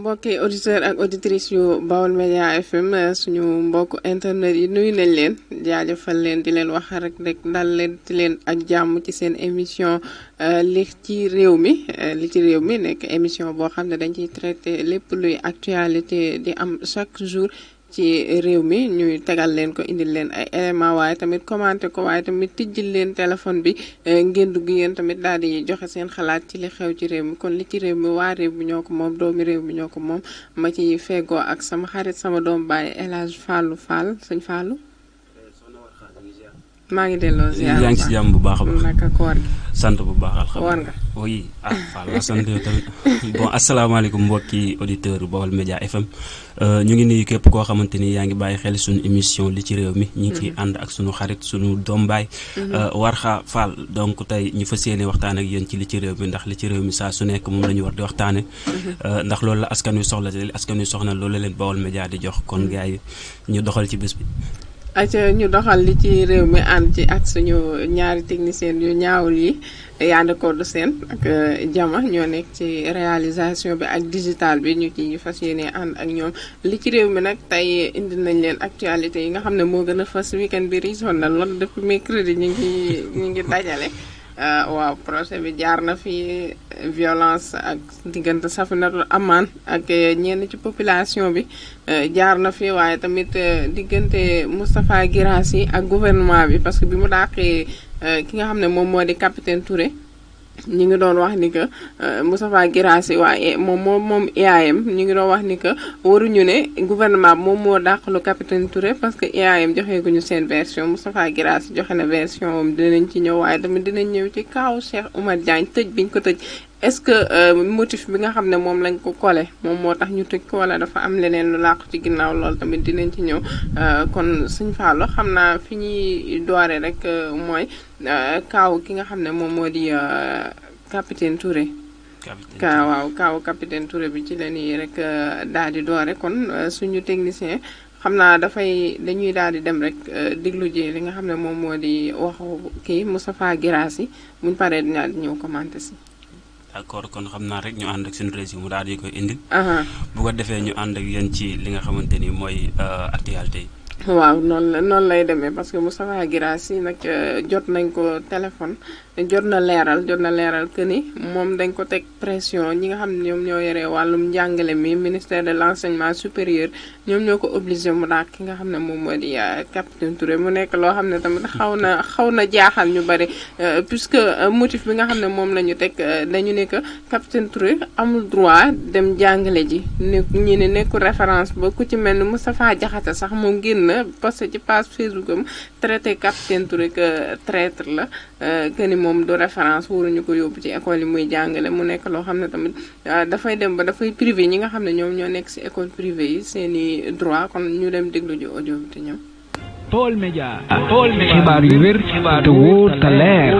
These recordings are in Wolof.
mbokki auditeur ak auditrice yu Baol Média FM suñu mbokk internet yi nuyu nañ leen jaajëfal leen di leen wax rek dal leen di leen ak jàmm ci seen émission li ci réew mi nekk émission boo xam ne dañ ciy traité lépp luy actualité di am chaque jour ci réew mi ñuy tegal leen ko indil leen ay éléments waaye tamit commenté ko waaye tamit tijjil leen téléphone bi ngeen dugg yéen tamit daal di joxe seen xalaat ci li xew ci réew mi kon li ci réew mi waa réew mi ñoo ko moom doomi réew mi ñoo ko moom ma ci feggoo ak sama xarit sama doom baay El Hadj Fallou Fall sëñ Fallou maa ngi delloo ziar yaa ngi si jàmm bu baax a baax naka koor gi sant bu baax alhamdulilah woor nga oui Fall la sant tamit bon asalaamaaleykum mbokki auditeur Baol Média FM ñu ngi nuyu képp koo xamante ni yaa ngi bàyyi xel suñu émission li ci réew mi ñu ngi ciy ànd ak suñu xarit suñu doom baay Warkha Fall donc tey ñu fas yéene waxtaan ak yéen ci li ci réew mi ndax li ci réew mi saa su nekk moom la ñu war di waxtaane ndax loolu la askan wi soxla te askan wi soxna loolu la leen Baol Média di jox kon gars yi ñu doxal ci bés bi acca ñu doxal li ci réew mi ànd ci ak suñu ñaari technicien yu ñaawul yi Yande Codou Sène ak Jama ñoo nekk ci réalisation bi ak digital bi ñu ci fas yéene ànd ak ñoom li ci réew mi nag tey indi nañ leen actualité yi nga xam ne moo gën a fas weekend bi riisoon na lool depuis mercredi ñu ngi dajale waaw procès bi jaar na fi violence ak diggante Safinatou Aman ak ñenn ci population bi jaar na fi waaye tamit diggante Moustapha Guirassy ak gouvernement bi parce que bi mu dàqee ki nga xam ne moom moo di capitaine Touré ñu ngi doon wax ni que Moustapha Guirassy waaye moom IAM ñu ngi doon wax ni que waruñu ne gouvernement bi moom moo dàqalu capitaine Touré parce que IAM joxee guñu seen version Moustapha Guirassy joxe na version moom dinañ ci ñëw waaye tamit dinañ ñëw ci kaaw Cheikh Oumar Diagne tëj biñ ko tëj est-ce que motif bi nga xam ne moom lañ ko collé moom moo tax ñu tëj ko wala dafa am leneen lu làqu ci ginnaaw loolu tamit dinañ ci ñëw kon Sëñ Fallou xam naa fi ñuy doore rek mooy kaaw ki nga xam ne moom moo di capitaine Touré. kaaw capitaine Touré bi ci la nii rek daal di doore kon suñu technicien xam naa dañuy daal di dem rek diglu ji li nga xam ne moom moo di waxu kii Moustapha Guirassy buñ paree dinaa di ñëw commenter si. d'accord kon xam naa rek ñu ànd ak suñu réseau mu daal di koy indil. bu ko defee ñu ànd ak yéen ci li nga xamante ni mooy actualité yi. waaw noonu lay demee parce que Moustapha Guirassy nag jot nañ ko téléphone jot na leeral que ni moom dañ ko teg pression ñi nga xam ne ñoom ñoo yore wàllum njàngale mi ministère de l'enseignement supérieur ñoom ñoo ko obligé mu daal ki nga xam ne moom moo di capitaine Touré mu nekk loo xam ne tamit xaw na jaaxal ñu bari puisque motif bi nga xam ne moom la ñu teg dañu ne que capitaine Touré amul droit dem jàngale ji ñi ne nekkul référence ba ku ci mel ni Moustapha Diakhaté sax moom génn parce que ci page Facebook am traité capitaine Touré que traître la que ni moom du référence waruñu ko yóbbu ci école yi muy jàngale mu nekk loo xam ne tamit dafay dem ba dafay privé ñi nga xam ne ñoom ñoo nekk ci école privée yi seeni droit kon ñu dem déglu ji audio bi te ñëw. Baol Média xibaar yu wér te wóor te leer.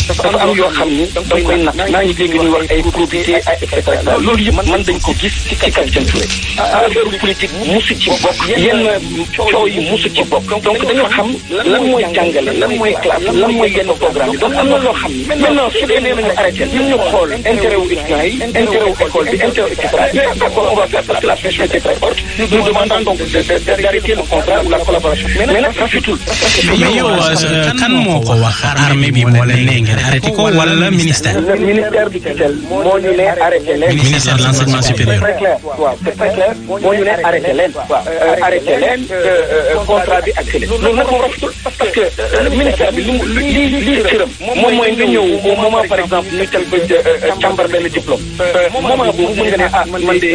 dafa am yoo xam ni da nga koy natt maa ngi dégg ñuy wax ay probité ay et cetera loolu yëpp man dañ ko gis ci capitaine Touré affaire politique musu ci bokk yenn coow yi musu ci bokk donc dañoo xam lan mooy jàngale lan mooy classe lan mooy yenn programme yi donc am na loo xam ni maintenant su dee nee nañu arrêté ñun ñu xool intérêt wu étudiants yi intérêt wu école bi intérêt et cetera d'accord on va faire parce que la pression était très forte nous demandons donc d'arrêter le contrat ou la collaboration mais nag rafetul mais yow kan moo ko wax armée bi moo leen ne ngeen arrêté ko wala ministère. le ministère du tutelle moo ñu ne arrêté leen. ministère de l'enseignement supérieur. c'est très clair waaw c'est très clair moo ñu ne arrêté leen. waaw arrêté leen contrat bi accéléré. loolu nag moom rafetul parce que ministère bi li cëram moom mooy nga ñëw au moment par exemple ñu tel ba càmbar benn diplôme. moment boobu mën nga ne man de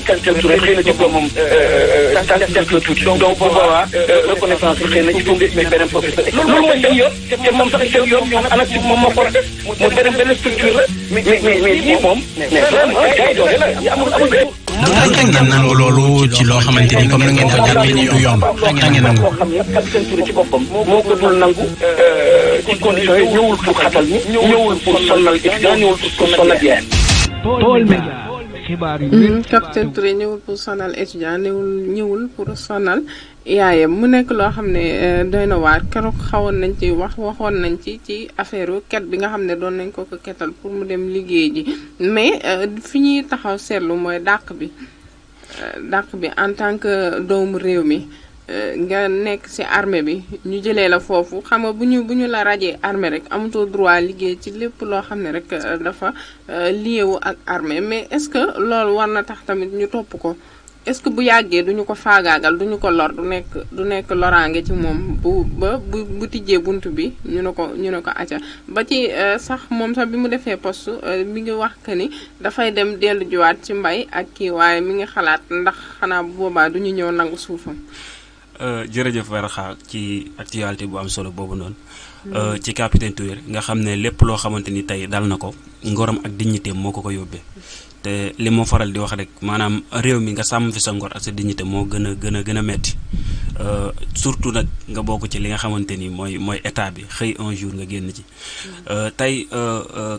capitaine Touré xëy na diplôme moom des na tuuti. donc bu boobaa reconnaissance bi xëy na il faut nga indi beneen professeur. loolu mooy seen yoon te moom sax seen yoon ñoom ANACIM moom moo ko def mu beneen structure la mais lii moom mais vraiment jaay doole la amul benn. da ngeen nangu loolu ci loo xamante ni comme na ngeen ko jàppee ni du yomb da ngeen nangu. loo xam ne capitaine Touré ci boppam moo ko dul nangu ci conditions yi ñëwul pour xatal ñi ñëwul pour sonal étudiant ñëwul pour sonal yéen. Baol Média xibaar yu wér. Capitaine Touré ñëwul pour sonal étudiant ñëwul pour sonal yaayam mu nekk loo xam ne doy na waar keroog xawoon nañ ci waxoon nañ ci affaire ket bi nga xam ne doon nañ ko ketal pour mu dem liggéey ji mais fi ñuy taxaw seetlu mooy dàq bi en tant que doomu réew mi nga nekk ci armée bi ñu jëlee la foofu xam nga bu ñu la rajee armée rek amatoo droit liggéey ci lépp loo xam ne rek dafa liyewu ak armée mais est-ce que loolu war na tax tamit ñu topp ko est-ce que bu yàggee duñu ko faagaagal duñu ko lor du nekk loraange ci moom bu tijjee bunt bi ñu ne ko acca ba ci sax moom sax bi mu defee poste mi ngi wax que ni dafay dem dellu jiwaat ci mbay ak kii waaye mi ngi xalaat ndax xanaa bu boobaa duñu ñëw nangu suufam. jërëjëf Warkha ci actualité bu am solo boobu noonu. ci capitaine Touré nga xam ne lépp loo xamante ni tey dal na ko ngoram ak dignité moo ko yóbbee. te li moo faral di wax rek maanaam réew mi nga sàmm fi sa ngor ak sa dignité moo gën a metti surtout nag nga bokk ci li nga xamante ni mooy état bi xëy un jour nga génn ci. tey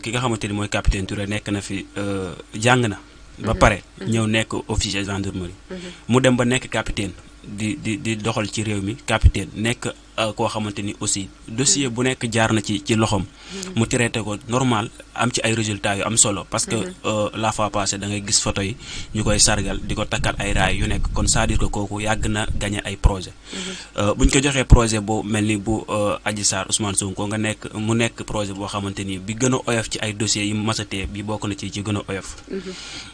ki nga xamante ni mooy capitaine Touré nekk na fi jàng na. ba pare ñëw nekk officier gendarmerie. mu dem ba nekk capitaine di doxal ci réew mi capitaine nekk koo xamante ni aussi dossier bu nekk jaar na ci loxoom. mu traité ko normal am ci ay résultats yu am solo parce que la fois passée da ngay gis photo yi ñu koy sargal di ko takkal ay raay yu nekk kon c'est-à-dire que kooku yàgg na gagné ay projet bu ñu ko joxee projet boo mel ni bu Adji Sarr Ousmane Sonko mu nekk projet boo xamante ni bi gën a oyof ci ay dossiers yi masatee bi bokk na ci gën a oyof.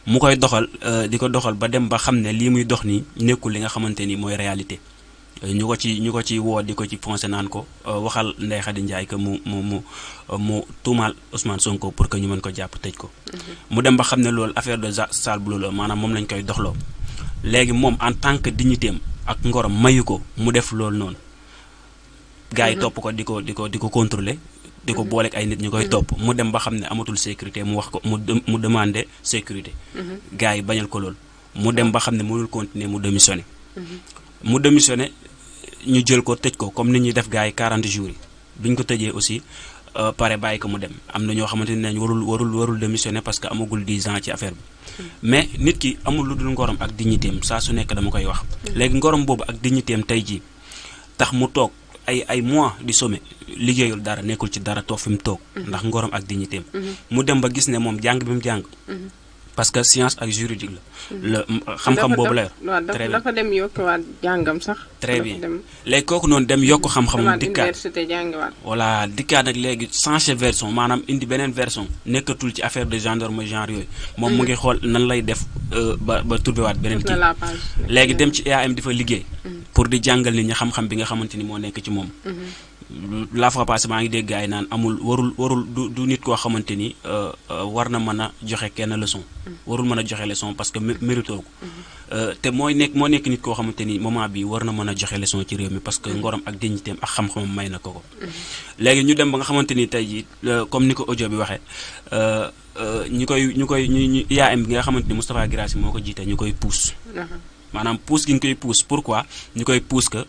mu koy doxal di ko doxal ba dem ba xam ne lii muy dox nii nekkul li nga xamante ni mooy réalité. ñu ko ci woo di ko ci foncé naan ko waxal Ndeye Khady Ndiaye que mu tuumaal Ousmane Sonko pour que ñu mën ko jàpp tëj ko. mu dem ba xam ne loolu affaire de sale boulot la maanaam moom lañ koy doxloo léegi moom en tant que dignitéem ak ngorom mayu ko mu def loolu noonu. gars yi topp ko di ko contrôler di ko booleeg ay nit ñu koy topp mu dem ba xam ne amatul sécurité mu wax ko mu demandé sécurité. gars yi bañal ko loolu mu dem ba xam ne mënul continuer mu démissionné. ñu jël ko tëj ko comme ni ñuy def gars yi 40 jours yi bi ñu ko tëjee aussi pare bàyyi ko mu dem am na ñoo xamante ne warul démissionner parce que amagul 10 ans ci affaire bi mais nit ki amul lu dul ngorom ak dignitéem saa su nekk dama koy wax. léegi ngorom boobu ak dignitéem tey jii tax mu toog ay mois di sommet liggéeyul dara nekkul ci dara toog fi mu toog. ndax ngorom ak dignitéem. mu dem ba gis ne moom jàng bi mu jàng. parce que science ak juridique la xam-xam boobu la yor. très bien dafa dem yokkuwaat jàngam sax. très bien léegi kooku noonu dem yokk xam-xamam dikkaat université jàngiwaat. voilà dikkaat nag léegi changer version maanaam indi beneen version nekkatul ci affaire de gendarme genre yooyu moom mu ngi xool nan lay def ba trouvé waat beneen kii léegi dem ci EAM di fa liggéey pour di jàngal nit ñi xam-xam bi nga xamante ni moo nekk ci moom. la fois passée maa ngi dégg gars yi naan warul du nit koo xamante ni war na mën a joxe kenn leçon. warul mën a joxe leçon parce que mérito ko. te moo nekk nit koo xamante ni moment bi war na mën a joxe leçon ci réew mi parce que ngorom ak dignitéem ak xam-xamam may na ko. léegi ñu dem ba nga xamante ni tey jii comme ni ko audio bi waxee ñu IAM bi nga xamante ni Moustapha Guirassy moo ko jiite ñu koy pousse. maanaam pousse gi ñu koy pousse pourquoi ñu koy pousse que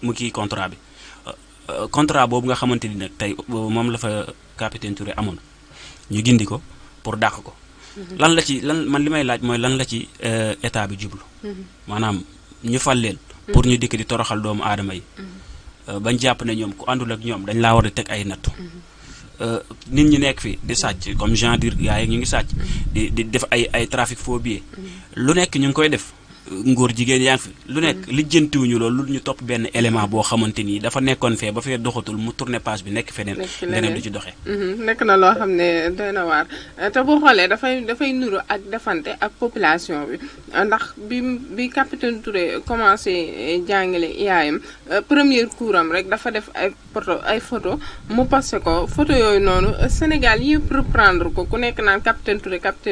mu kii contrat bi contrat boobu nga xamante ni nag tey moom la fa capitaine Touré amoon ñu gindi ko pour dàq ko. lan man li may laaj mooy lan la ci état bi jublu. maanaam ñu fal leen. pour ñu dikk di toroxal doomu aadama yi. bañ jàpp ne ñoom ku àndul ak ñoom dañ laa war a teg ay nattu. nit ñi nekk fi di sàcc comme genre dire gars yi ñu ngi sàcc di def ay trafic faux billets lu nekk ñu ngi koy def ngóor jigéen yaa ngi fi lu nekk lijjantiwuñu loolu lu ñu topp benn élément boo xamante ni dafa nekkoon fee ba fee doxatul mu tourné page bi nekk feneen leneen du ci doxee nekk na loo xam ne doy na waar te boo xoolee dafay nuru ak defante ak population bi ndax bi capitaine Touré commencé jàngale IAM premier cours am rek dafa def ay photo mu passé ko photo yooyu noonu Sénégal yëpp reprendre ko ku nekk naan capitaine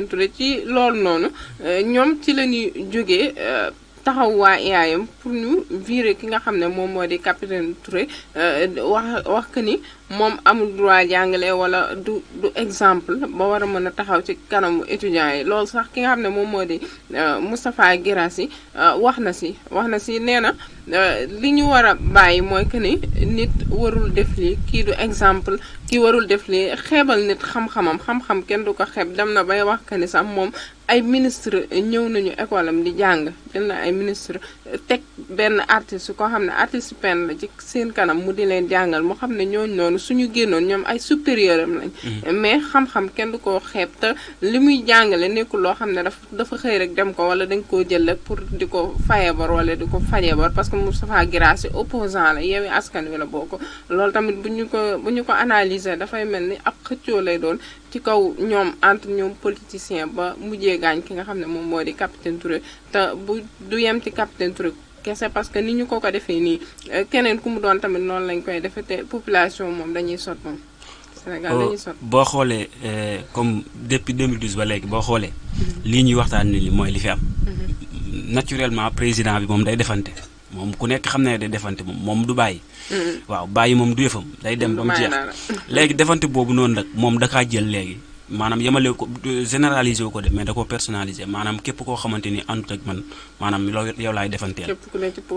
Touré ci loolu noonu ñoom ci la ñuy jógee taxaw waa IAM pour ñu virer ki nga xam ne moom moo di capitaine Touré wax que ni moom amul droit jàngale wala du exemple ba war a mën a taxaw ci kanamu étudiants yi loolu sax ki nga xam ne moom moo di Moustapha Guirassy wax na si nee na li ñu war a bàyyi mooy que ni nit warul def lii kii du exemple kii warul def lii xeebal nit xam-xamam xam-xam kenn du ko xeeb dem na bay wax que ni sax moom ay ministre ñëw nañu école am di jàng jël na ay ministre teg benn artiste koo xam ne artiste pen la ci seen kanam mu di leen jàngal mu xam ne ñooñu noonu suñu génnoon ñoom ay supérieur am lañ mais xam-xam kenn du ko xeeb te li muy jàngale nekkul loo xam ne dafa xëy rek dem ko wala dañ koo jël rek pour di ko fayee bor wala di ko fajee bor parce que Moustapha Guirassy opposant la Yewwi Askan Wi la bokk loolu tamit bu ñu ko analyser dafay mel ni ab xëccoo lay doon ci kaw ñoom entre ñoom politicien ba mujjee gaañ ki nga xam ne moom moo di capitaine Touré te bu du yem ci capitaine Touré kese parce que ni ñu ko defee nii keneen ku mu doon tamit noonu lañ koy defee te population moom dañuy sot moom Sénégal dañuy sot boo xoolee comme depuis 2012 ba léegi boo xoolee lii ñuy waxtaan ni li mooy li fi am naturellement président bi moom day defante moom ku nekk xam ne day defante moom du bàyyi waaw bàyyi moom du yëfam day dem ba mu jeex léegi defante boobu noonu nag moom da kaa jël léegi maanaam yemale ko généraliser wu ko de mais da koo personnaliser maanaam képp koo xamante ni àndut ak man maanaam yow laay defanteel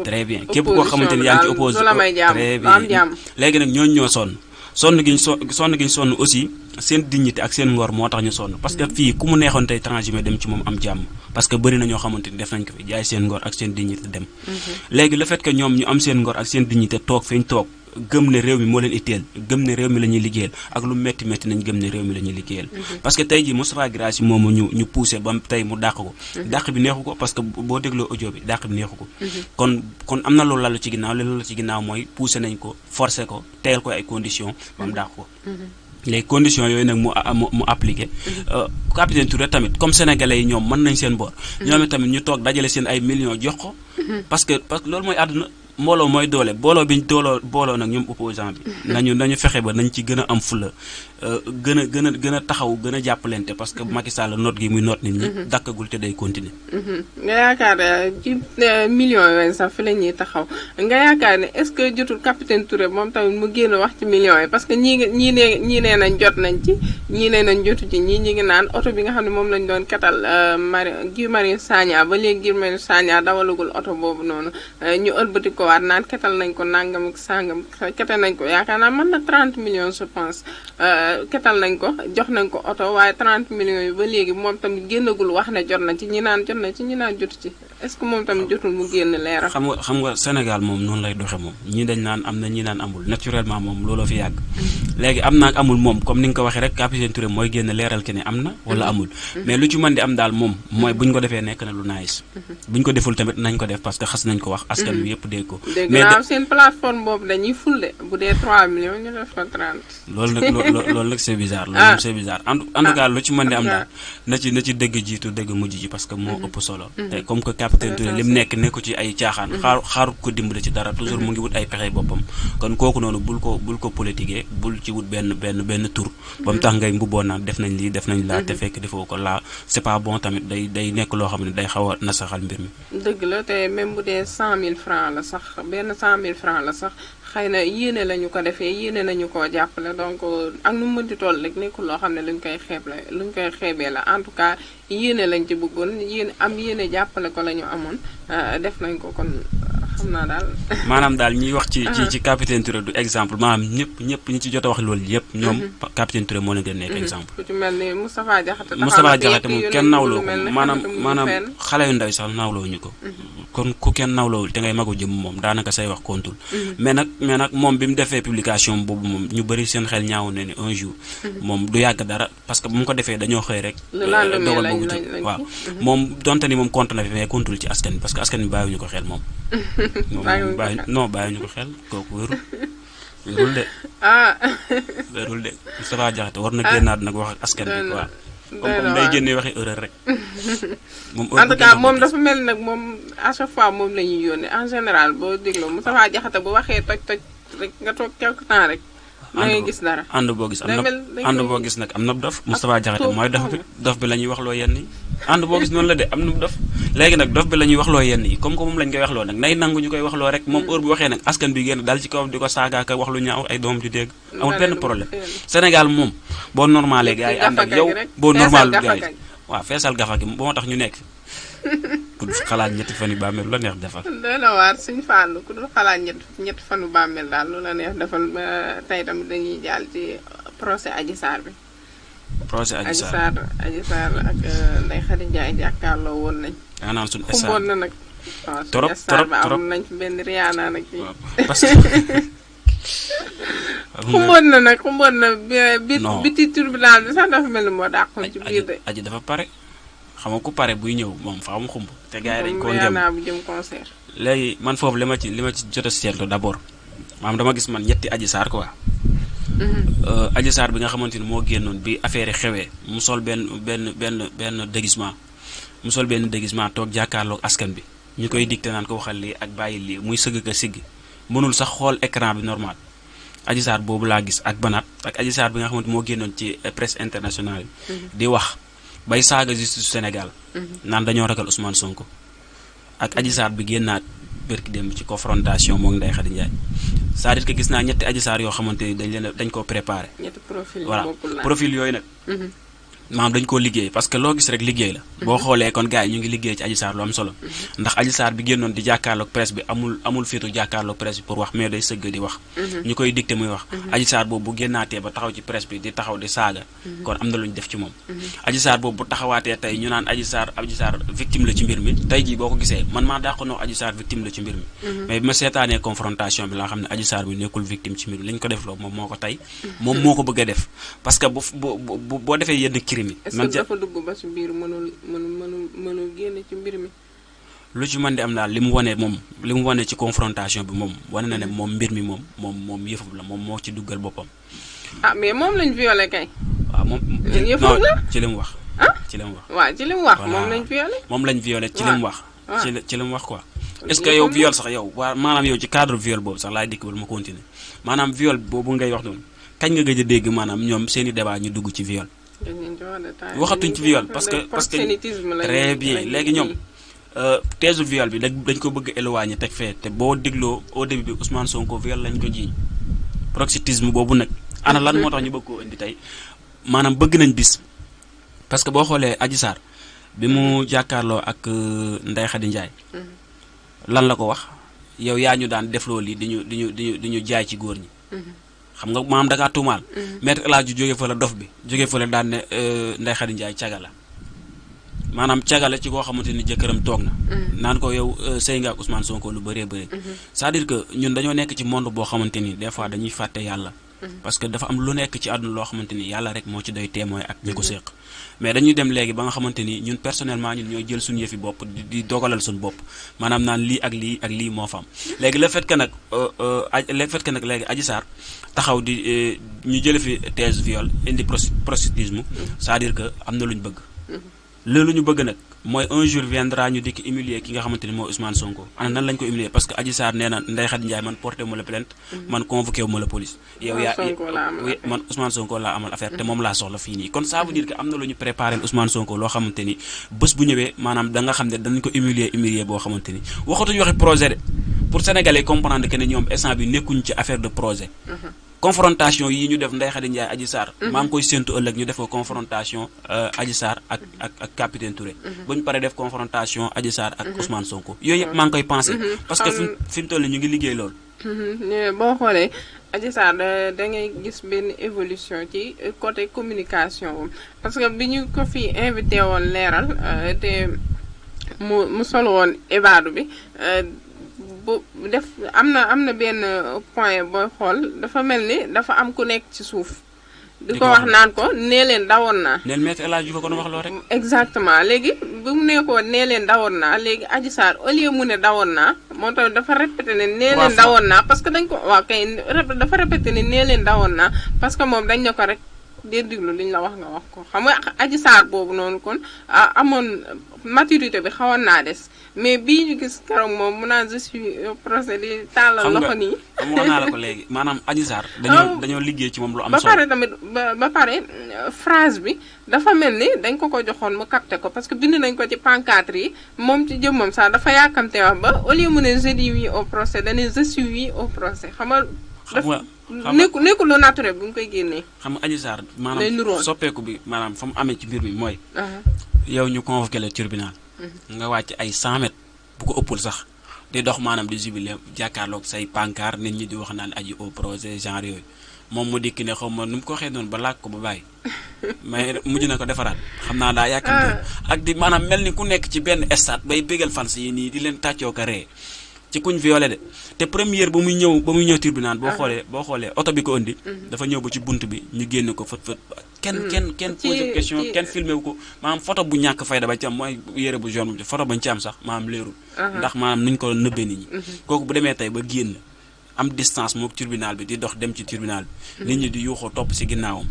très bien képp koo xamante ni yaa ngi ci oppose très bien léegi nag ñooñu ñoo sonn gi ñu sonn aussi seen dignité ak seen ngor moo tax ñu sonn parce que fii ku mu neexoon tey transhumé dem ci moom am jàmm parce que bëri na ñoo xamante ni def nañ ko fi jaay seen ngor ak seen dignité dem léegi le fait que ñoom ñu am seen ngor ak seen dignité toog fi ñu toog gëm ne réew mi moo leen itteel gëm ne réew mi la ñuy liggéeyal ak lu métti nañ gëm ne réew mi la ñuy liggéeyal parce que tey jii Moustapha Guirassy moomu ñu poussé ba tey mu dàq ko dàq bi neexu ko parce que boo dégloo audio bi dàq bi neexu ko kon am na loolu lalu ci ginnaaw loolu ci ginnaaw mooy poussé nañ ko forcé ko teyal ko ay conditions ba mu dàq ko les conditions yooyu nag mu appliqué capitaine Touré tamit comme sénégalais yi ñoom mën nañ seen boor ñoom tamit ñu toog dajale seen ay millions jox ko parce que loolu mooy àdduna mbooloo mooy doole booloo nag ñoom opposant bi nañu fexe ba nañ ci gën a am fula gën a taxaw gën a jàppalante parce que Macky Sall noot gi muy noot nit ñi dakkagul te day continuer nga yaakaar ci millions yooyu sax fi la ñuy taxaw nga yaakaar ne est-ce que jotul capitaine Touré moom tamit mu génn wax ci millions yi parce que ñii nee nañ jot nañ ci ñii nee nañ jotu ci ñi ngi naan oto bi nga xam ne moom lañ doon katal Guy Marius Sagna ba léegi Guy Marius Sagna dawalagul oto boobu noonu ñu ëlbati ko waat naan ketal nañ ko nangam ak sangam ketal nañ ko yaakaar naa mën na 30 millions je pense ketal nañ ko jox nañ ko oto waaye 30 millions yi ba léegi moom tamit génnagul wax ne jot na ci ñi naan jot na ci ñi naan jotu ci est-ce que moom tamit jotul mu génn leeral. xam nga Sénégal moom noonu lay doxe moom ñii dañ naan am na ñi naan amul naturellement moom looloo fi yàgg léegi am naag amul moom comme ni nga ko waxee rek capitaine Touré mooy génn leeral ke ne am na wala amul mais lu ci mën di am daal moom mooy buñ ko defee nekk na lu nice buñ ko deful tamit nañ ko def parce que xas nañ ko wax askan wi yëpp dégg ko mais seen plateforme boobu dañuy fulde bu dee 3 millions ñu def ko 30 loolu nag c'est bizarre loolu c'est bizarre en tout cas lu ci mën di am daal na ci dëgg jiitu dëgg mujj ji parce que moo ëpp solo te comme que capitaine Touré lim nekku ci ay caaxaan xaaru ko dimbali ci dara toujours mu ngi wut ay pexe boppam kon kooku noonu bul ko politiquer bul ci wut benn tour ba mu tax ngay mbubboo naan def nañ lii def nañ laa te fekk defoo ko laa c'est pas bon tamit day nekk loo xam ne day xaw a nasaxal mbir mi dëgg la te même bu dee 100 000 francs la sax benn 100 000 francs la sax xëy na yéene lañu ko defee yéene nañu koo jàppale donc ak nu mu mënti toll rek nekkul loo xam ne luñ koy xeebee la en tout cas yéene lañ ci bëggoon yéene jàppale ko la ñu amoon def nañ ko kon xam naa daal. maanaam daal ñuy wax ci capitaine Touré du exemple maanaam ñëpp ñi ci jot a wax loolu yëpp ñoom capitaine Touré moo leen gën nekk exemple. ku ci mel ni Moustapha Diakhaté moom kenn nawloo ko maanaam xale yu ndaw yi sax nawloo ñu ko. kon ku kenn nawloowul te ngay magu jëm moom daanaka say wax kontul mais nag moom bi mu defee publication boobu moom ñu bëri seen xel ñaaw ne ni un jour moom du yàgg dara parce que bu mu ko defee dañoo xëy rek dogal boobu ci waaw moom donte ni moom compte na fi mais kontul ci askan bi parce que askan bi bàyyiwuñu ko xel moom bàyyiwuñu ko xel kooku wérul de Moustapha Diakhaté war na génnaat nag wax ak askan bi quoi comme day génne waxi erreur rek moom en tout cas moom dafa mel nag moom à chaque fois moom la ñuy yónnee en général boo dégloo Moustapha Diakhaté bu waxee toj rek nga toog quelque temps rek da ngay gis dara ànd boo gis nag am na dof Moustapha Diakhaté mooy dof bi la ñuy waxloo yenn yi ànd boo gis noonu la de am na dof léegi nag dof bi la ñuy waxloo yenn yi comme que moom lañ koy waxloo nag nay nangu ñu koy waxloo rek moom heure bu waxee nag askan bi génn dal ci kawam di ko saagaaka wax lu ñaaw ay doom di dégg amul benn problème Sénégal moom boo normalé gars yi ànd ak yow boo normal gars yi waaw feesal gafa gi moo tax ñu nekk ku dul xalaat ñetti fan yu bàmmeel lu la neex defal. doy na waar suñu fàllu ku dul xalaat ñetti fanu bàmmeel daal lu la neex defal ba tey tamit dañuy jàll ci procès Adji Sarr bi. procès Adji Sarr ak Ndeye Khady Ndiaye jàkkaarloo woon nañ. yaa naan suñu xumboon na nag. trop am nañ fi benn Rihanna nag. parce que. xumboon na bi ci tribunal bi sax dafa mel ni moo dàqoon ci biir de. Aji dafa pare xam nga ku pare buy ñëw moom faaw mu xumb. te gars yi dañ koo njëm bu jëm concert. léegi man foofu li ma ci jot a seetlu d'abord maanaam dama gis man ñetti Adji Sarr quoi. Adji Sarr bi nga xamante ni moo génnoon bi affaire yi xewee mu sol benn déguisement mu sol benn déguisement toog jàkkaarloog askan bi ñu koy dicté naan ko waxal lii ak bàyyi lii muy sëgg ka siggi mënul sax xool écran bi normal. Adji Sarr boobu laa gis ak banaat ak Adji Sarr bi nga xamante moo génnoon ci presse internationale bi. di wax bay saaga justice Sénégal. naan dañoo ragal Ousmane Sonko. ak Adji Sarr bi génnaat bërki dem ci confrontation moom Ndeye Khady Ndiaye c'est-à-dire que gis naa ñetti Adji Sarr yoo xamante ni dañ koo préparé. ñetti profil voilà profil yooyu nag. maanaam dañ koo liggéey parce que loo gis rek liggéey la. boo xoolee kon gars yi ñu ngi liggéey ci Adji Sarr lu am solo. ndax Adji Sarr bi génnoon di jàkkaarloog presse bi amul fiitu jàkkaarloog presse bi pour wax mais day sëgg di wax. ñu koy dicté muy wax. Adji Sarr boobu bu génnaatee ba taxaw ci presse bi di taxaw di saaga. kon am na lu ñu def ci moom. Adji Sarr boobu bu taxawaatee tey ñu naan Adji Sarr victime la ci mbir mi tey jii boo ko gisee man maa dàq noo Adji Sarr victime la ci mbir mi. mais bi ma seetaanee confrontation bi laa xam ne Adji Sarr bi nekkul victime ci mbir mi li ñu ko def loo moom moo ko tey moom moo ko bëgg a def parce que boo defee yenn crime yi dugg ba ci biir mënul génn ci mbir mi. lu ci mën di am daal li mu wane ci confrontation bi moom wane na ne moom mbir mi moom yëfam la moom moo ci duggal boppam. ah mais moom lañ violé kay. waaw moom yëfam la ci li mu wax. ci li mu wax. waaw ci li mu wax moom lañ violé. moom lañ violé ci li mu wax. ci li mu wax quoi. est-ce que yow viol sax yow waa maanaam yow ci cadre viol boobu sax laay dikk wala ma continuer maanaam viol boobu ngay wax noonu kañ nga gëj a dégg maanaam ñoom seeni débat ñu dugg ci viol. waxatuñ ci viol parce que très bien léegi ñoom teesu viol bi dañ ko bëgg éloigner teg fee te boo dégloo au début bi Ousmane Sonko viol lañ ko jiiñ proxénétisme boobu nag ana lan moo tax ñu bëgg koo indi tey maanaam bëgg nañ bis parce que boo xoolee Adji Sarr bi mu jàkkaarloo ak Ndeye Khady Ndiaye lan la ko wax yow yaa ñu daan defloo lii di ñu jaay ci góor ñi xam nga maanaam dakaa tuumaal maître El Hadji jóge fa la dof bi jóge fa la daan ne Ndeye Khady Ndiaye caga la maanaam caga la ci koo xamante ni jëkkëram toog na naan ko yow sëy nga ak Ousmane Sonko lu bëree bëri c'est-à-dire que ñun dañoo nekk ci monde boo xamante ni des fois dañuy fàtte yàlla parce que dafa am lu nekk ci àdduna loo xamante ni yàlla rek moo ci doy témoin ak ñi ko séq mais dañuy dem léegi ba nga xamante ni ñun personnellement ñun ñooy jël suñu yëfi bopp di dogalal suñu bopp maanaam naan lii ak lii moo fa am léegi le fait que nag léegi Adji Sarr taxaw di ñu jële fi thèse viol indi proxénétisme c'est-à-dire que am na lu ñu bëgg loolu ñu bëgg nag mooy un jour viendra ñu dikk humilier ki nga xamante ni mooy Ousmane Sonko ana nan lañ ko humilier parce que Adji Sarr nee na Ndeye Khady Ndiaye man porté wu ma la plainte man convoqué wu ma la police yow yaa man Ousmane Sonko laa amal affaire te moom laa soxla fii nii kon ça veut dire que am na lu ñu préparé Ousmane Sonko loo xamante ni bés bu ñëwee maanaam da nga xam ne danañ ko humilier boo xamante ni waxatuñu waxi projet de pour Sénégalais comprendre que ne ñoom instant bi nekkuñ ci affaire de projet confrontation yi ñu def Ndeye Khady Ndiaye Adji Sarr maa ngi koy séntu ëllëg ñu def ko confrontation Adji Sarr ak capitaine Touré ba ñu paree def confrontation Adji Sarr ak Ousmane Sonko yooyu yëpp maa ngi koy pensé parce que fi mu toll ñu ngi liggéey loolu boo xoolee Adji Sarr da ngay gis benn évolution ci côté communication parce que bi ñu ko fi invité woon leeral te mu sol woon Ebadu bi bu def am na benn point booy xool dafa mel ni dafa am ku nekk ci suuf di ko wax naan ko nee leen dawoon naa neen maître El Hadji ko doon wax loo rek exactement léegi bu mu nekkoon nee leen dawoon naa léegi Adji Sarr au lieu mu ne dawoon naa moo tax dafa répété ne nee leen dawoon naa parce que dañ ko waaw kay dafa répété ne nee leen dawoon naa parce que moom dañ ne ko rek dee diglu liñ la wax nga wax ko xam nga Adji Sarr boobu noonu kon amoon maturité bi xawoon naa des mais bii ñu gis keroog moom mu naan je suis procès di tàllal loxo nii. xam nga naa la ko léegi maanaam Adji Sarr dañoo liggéey ci moom lu am solo. ba pare tamit ba pare phrase bi dafa mel ni dañ ko joxoon mu capté ko parce que bind nañ ko ci pancarte yi moom ci jëmmam sax dafa yàkkamte wax ba au lieu mu ne je dis oui au procès dañuy je suis oui au procès xam nga. nekkul lu naturel bu ñu koy génnee. xam nga Adji Sarr maanaam soppeeku bi maanaam fa mu amee ci mbir mi mooy. yow ñu convoqué le tribunal. nga wàcc ay 100 mètres bu ko ëppul sax di dox maanaam di jubilé jàkkaarloog say pancart nit ñi di wax naan aji au projet genre yooyu moom mu dikk ne xaw ma nu mu ko waxee noonu ba làkk ko ba bàyyi mais mujj na ko defaraat xam naa daa yàkkamte ak di maanaam mel ni ku nekk ci benn stade bay bégal fans yi nii di leen tàccoo ko ree ci kuñ violé de te première ba muy ñëw tribunal boo xoolee oto bi ko indi dafa ñëw ba ci bunt bi ñu génn ko fët kenn posé question kenn filmé wu ko maanaam photo bu ñàkk fayda ba ci am mooy yére bu jaune bu photo bañ ci am sax maanaam leerul ndax maanaam nuñ ko nëbbee nit ñi kooku bu demee tey ba génn am distance mook tribunal bi di dox dem ci tribunal bi nit ñi di yuuxoo topp si ginnaawam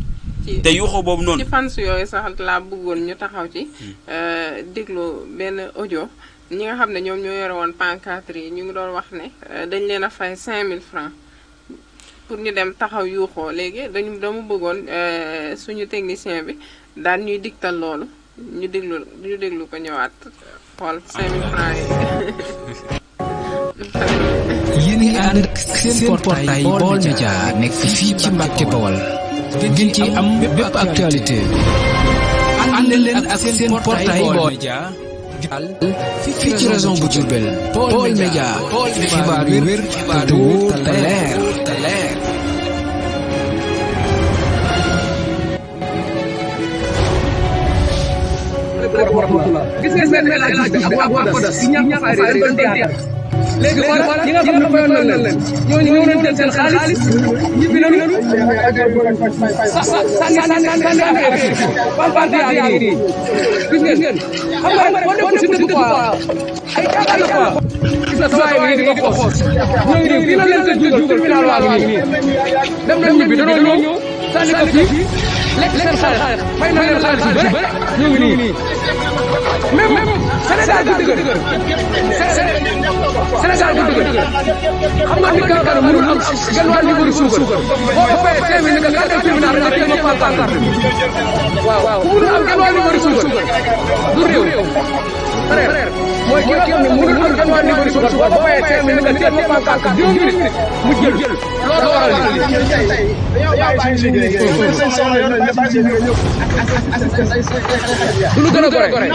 te yuuxoo boobu noonu ci fans yooyu sax laa bëggoon ñu taxaw ci déglu benn audio ñi nga xam ne ñoom ñoo yore woon pancarte yi ñu ngi doon wax ne dañ leen a fay 5000 francs pour ñu dem taxaw yuuxoo léegi dama bëggoon suñu technicien bi daan ñuy digtal loolu ñu déglu ko ñëwaat xool 5000 francs yi. yéen ngi ànd ak seen portail Baol Média nekk fii ci Mbàkke Bawol ngeen ci am bépp actualité ànd leen ak seen portail Baol Média fii ci région bu Diourbel Baol Média xibaar yu wér te wóor te leer gis nga seen El Hadj ak waa Kodas yi ñàkk a fay doon théâtre léegi xoolal ñi nga xam ne fayoon nañ leen ñooñu ñëw nañ jël seen xaalis ñibbi nañu sànni affaire parti yaa ngi nii gis ngeen xam nga boo nekkul si dëkk quoi ay caaxaan la quoi gis nga saa yi di ko xoos ñooñu nii fii la leen sa juugal tribunal waa ngi nii dem nañ ñibbi dañoo ñëw sànni ko fii lekk seen xaalis fay na leen xaalis yu bëri ñu ngi nii même Sénégal bu dëgër Sénégal bu dëgër xam nga ni Kankara mënul am genn wàll niveau suukar boo fayee 5000 nga dem tribunal nga teg ma pancarte waaw ku mënul am genn wàll niveau suukar du réew frère mooy ki nga xam ne mënul am genn wàll niveau suukar boo fayee 5000 nga teg ma pancarte 2 minutes mu jël loolu waral du lu gën a gore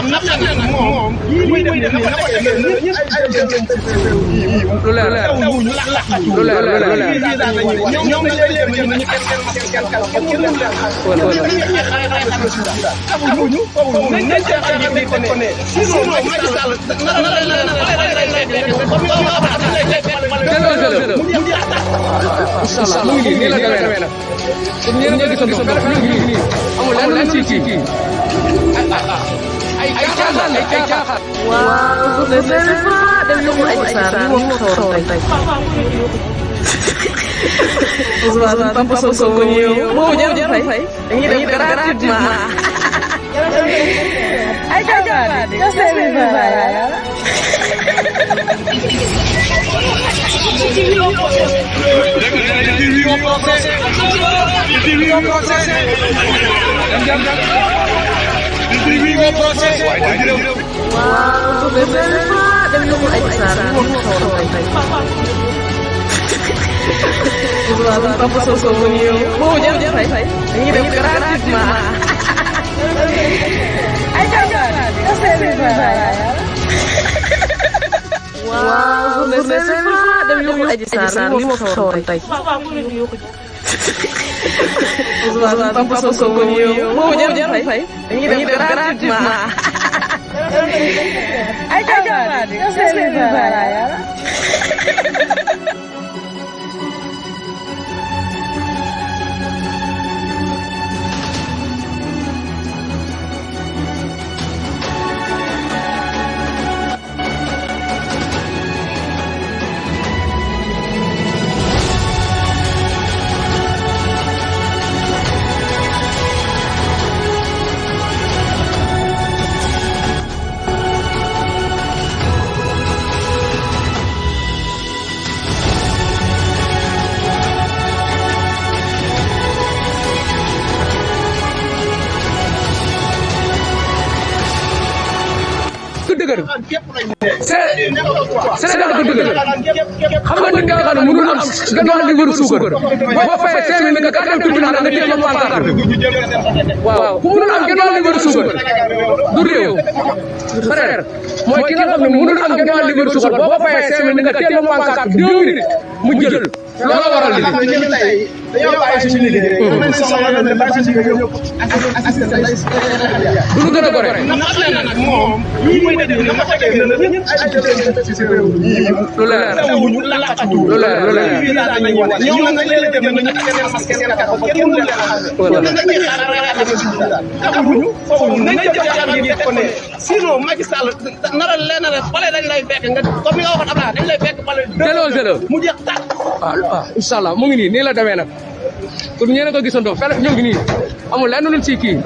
lu leer inshallah mu ngi nii la demee nag ñeen nga gisandoo amul lenn ci kii ay caaxaan waaw bu dee dem yóbbu Adji Sarr ñu wax xaw tey Ousmane Papa Sow ko ñëw moo jël fay dañuy def gratuitement ay caaxaan ka seeni baaya waaw bu dee dem yóbbu Adji Sarr ñu wax xaw tey Ousmane Papa Sow ko ñëw moo jël fay dañuy def gratuitement ay caaxaan ka seeni baaya waaw bu dee dem yóbbu Adji Sarr ñu wax xaw tey Ousmane Papa Sow ko ñëw moo jël fay dañuy def gratuitement ay caaxaan ka seeni baaya dëgër Sénégal dafa dëgër xam nga nit nga xam ne mënul am genn wàll libre suukar boo fayee 5000 nga dem tribunal nga téye ma pancarte waaw ku mënul am genn wàll libre suukar du réew frère mooy ki nga xam ne mënul am genn wàll libre suukar boo fayee 5000 nga téye ma pancarte 2 minutes mu jël loolu waral li dañoo bàyyi suñu liggéey du gën a gore nag moom ñi muy dégg na ko dégg na ñëpp ay ci réew lu leer lu leer ñoom nag leen dem na ñu seen masque seen taxaw kenn mu leen taxawuñu foofu nañ jël gi def ko ne sinon Macky Sall nara leen na bale dañ lay fekk nga comme ni nga waxoon Abdoulaye dañ lay fekk bale delo mu jeex tàkk inshallah mu ngi nii nii la demee nag kon ñeena ko gisandoo fel ñoo ngi nii amul lenn luñ ci kii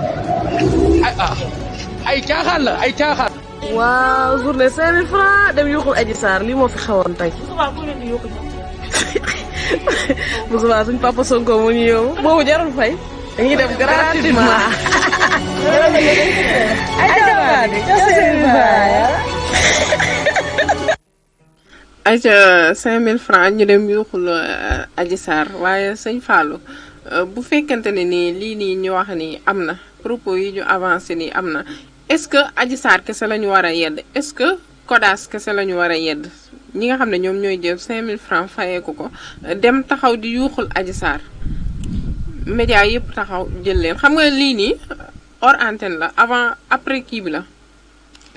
ay caaxaan la ay caaxaan waaw journée 5000 francs dem yuuxul Adji Sarr lii moo fi xewoon tey bu subaa suñ papa Sonko mu ñu yow boobu jarul fay dañuy def gratuitement ayca 5000 francs ñu dem yuuxul Adji Sarr waaye sëñ Fallou bu fekkente ne nii lii nii ñu wax ni am na propos yi ñu avancé nii am na est-ce que Adji Sarr kese la ñu war a yedd est-ce que Kodas kese la ñu war a yedd ñi nga xam ne ñoom ñooy jël 5000 francs fayeeku ko dem taxaw di yuuxul Adji Sarr média yëpp taxaw jël leen xam nga lii nii hors antenne la avant après kii bi la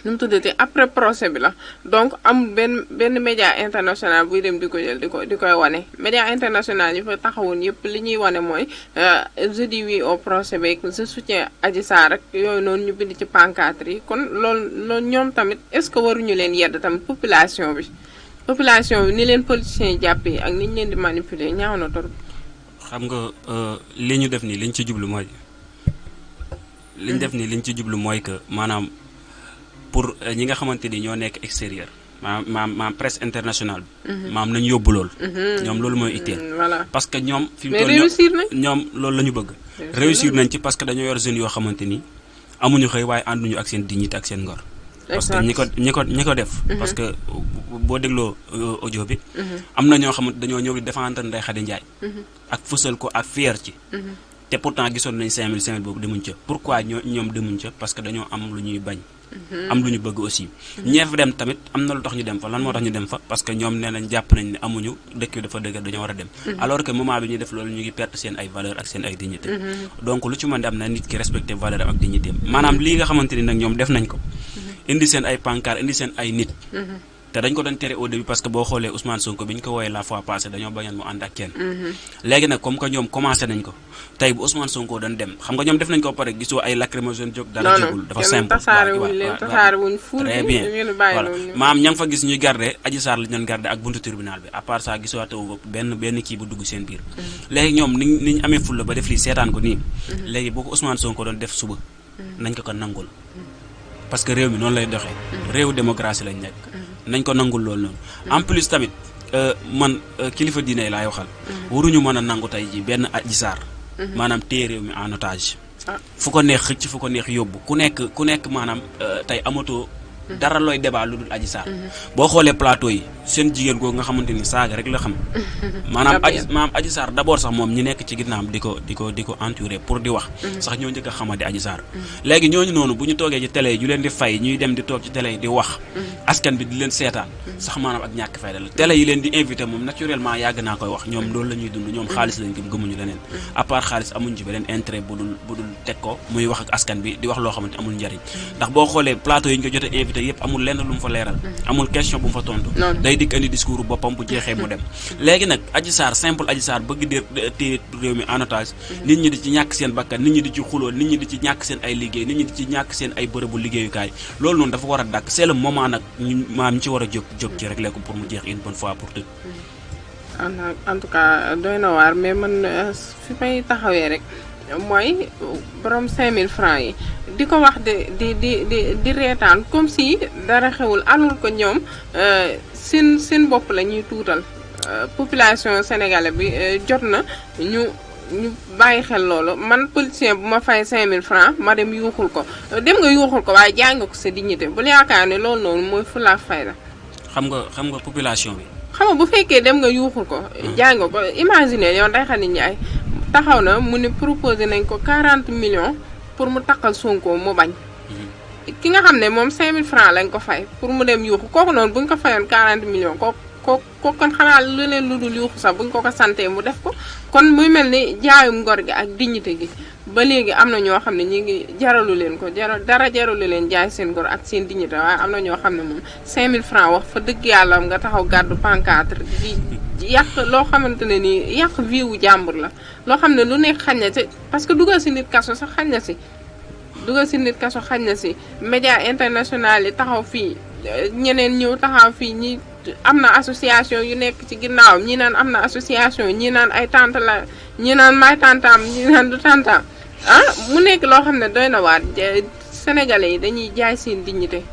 nu mu tuddati après procès bi la donc am benn média international buy dem di ko jël di koy wane média international yi fa taxawoon yëpp li ñuy wane mooy je dis oui au procès beeg je soutiens Adji Sarr rek yooyu noonu ñu bind ci pancarte yi kon loolu ñoom tamit est-ce que waruñu leen yedd tamit population bi ni leen politiciens yi jàppee ak ni ñu leen di manipuler ñaaw na torop. xam nga li ñu def nii liñ ci jublu mooy que maanaam pour ñi nga xamante ni ñoo nekk extérieur maam presse internationale bi maam nañu yóbbu loolu ñoom loolu mooy itteel parce que ñoom fi mu toll ñoom loolu la ñu bëgg réussir nañ ci parce que dañoo yor jeunes yoo xamante ni amuñu xëy waaye ànduñu ak seen dignité ak seen ngor parce que ñi ko def parce que boo dégloo audio bi am na ñoo xamante dañoo ñëw di défendre Ndeye Khady Ndiaye ak fësal ko ak fier ci te pourtant gisoon nañ 5000 boobu demuñ ca pourquoi ñoom demuñ ca parce que dañoo am lu ñuy bañ am lu ñu bëgg aussi ñeef dem tamit am na lu tax ñu dem fa lan moo tax ñu dem fa parce que ñoom nee nañ jàpp nañ ne amuñu dëkk bi dafa dëgër dañoo war a dem alors que moment bi ñuy def loolu ñu ngi perte seen ay valeur ak seen ay dignité donc lu ci mën di am na nit ki respecté valeur am ak dignité maanaam lii nga xamante ni nag ñoom def nañ ko indi seen ay pancarte indi seen ay nit te dañ ko doon tere au début parce que boo xoolee Ousmane Sonko bi ñu ko wooyee la fois passée dañoo bañoon mu ànd ak kenn léegi nag comme que ñoom commencé nañ ko tey bu Ousmane Sonko doon dem xam nga ñoom def nañ ko pare gisoo ay lacrymogène jóg dara jógul dafa simple très bien voilà maam ña nga fa gis ñuy garder Adji Sarr la ñu doon garder ak buntu tribunal bi à part ça gisoo taw benn kii bu dugg seen biir léegi ñoom ni ñu amee fulla ba def lii seetaan ko nii léegi boo ko Ousmane Sonko doon def suba nañ ko nangul parce que réew mi noonu lay doxee réew démocratie lañ nekk nañ ko nangul loolu noonu en plus tamit man kilifa diine laay waxal waruñu mën a nangu tey ji benn Adji Sarr maanaam téye réew mi en otage fu ko neex xëcc fu ko neex yóbbu ku nekk maanaam tey amatoo dara looy débat lu dul Adji Sarr boo xoolee plateau yi seen jigéen googu nga xamante ni saaga rek la xam maanaam Adji Sarr d'abord sax moom ñi nekk ci ginnaam di ko entouré pour di wax sax ñoo njëkk a xamadi Adji Sarr léegi ñooñu noonu bu ñu toogee ci télé yi ñu leen di fay ñuy dem di toog ci télé yi di wax askan bi di leen seetaan sax maanaam ak ñàkk fayda la télé yi leen di invité moom naturellement yàgg naa koy wax ñoom loolu la ñuy dund ñoom xaalis lañ gëmuñu leneen à part xaalis amuñ ci beneen intérêt bu dul teg ko muy wax ak askan bi di wax loo xamante amul njariñ ndax boo xoolee plateau yi ñu ko jot a invité yëpp amul lenn lu mu fa leeral amul question bu mu fa tontu day dikk indi discours boppam bu jeexee mu dem léegi nag Adji Sarr simple Adji Sarr bëgg téye réew mi en otage nit ñi di ci ñàkk seen bakkan nit ñi di ci xuloo nit ñi di ci ñàkk seen ay liggéey nit ñi di ci ñàkk seen ay bërëbu liggéeyukaay loolu noonu dafa war a dàkk c'est le moment nag ñu maam ñu ci war a jóg ci régler ko pour mu jeex une bonne fois pour tout en tout cas doy na waar mais man fi may taxawee rek mooy borom 5000 francs yi di ko wax di reetaan comme si dara xewul alors que ñoom seen bopp la ñuy tuutal population sénégalaise bi jot na ñu ñu bàyyi xel loolu man politicien bu ma fay 5000 francs ma dem yuuxul ko dem nga yuuxul ko waaye jaay nga ko sa dignité bul yaakaar ne loolu noonu mooy fulla fayda. xam nga population bi. xam nga bu fekkee dem nga yuuxul ko jaay nga ko imaginer yow Ndeye Khady Ndiaye taxaw na mu ne proposé nañ ko 40 millions pour mu takkal Sonko mu bañ. ki nga xam ne moom 5000 francs lañ ko fay pour mu dem yuuxu kooku noonu bu ñu ko fayoon 40 millions kooku kon xanaa lu leen lu dul yuuxu sax bu ñu ko santee mu def ko kon muy mel ni jaayum ngor gi ak dignité gi ba léegi am na ñoo xam ne ñi ngi jaralu leen ko dara jaralu leen jaay seen ngor ak seen dignité waaye am na ñoo xam ne moom 5000 francs wax fa dëgg yàlla nga taxaw gàddu pancarte di yàq loo xamante ne nii yàq vie wu jàmbur la loo xam ne lu nekk xañ na ci parce que dugal si nit kaso sax xañ na si dugal si nit kaso xañ na si média international yi taxaw fii ñeneen ñëw taxaw fii ñi am na association yu nekk ci ginnaaw ñi naan am na association ñi naan ay tante la ñi naan may tantaam ñi naan du tantaam mu nekk loo xam ne doy na waat sénégalais yi dañuy jaay seen dignité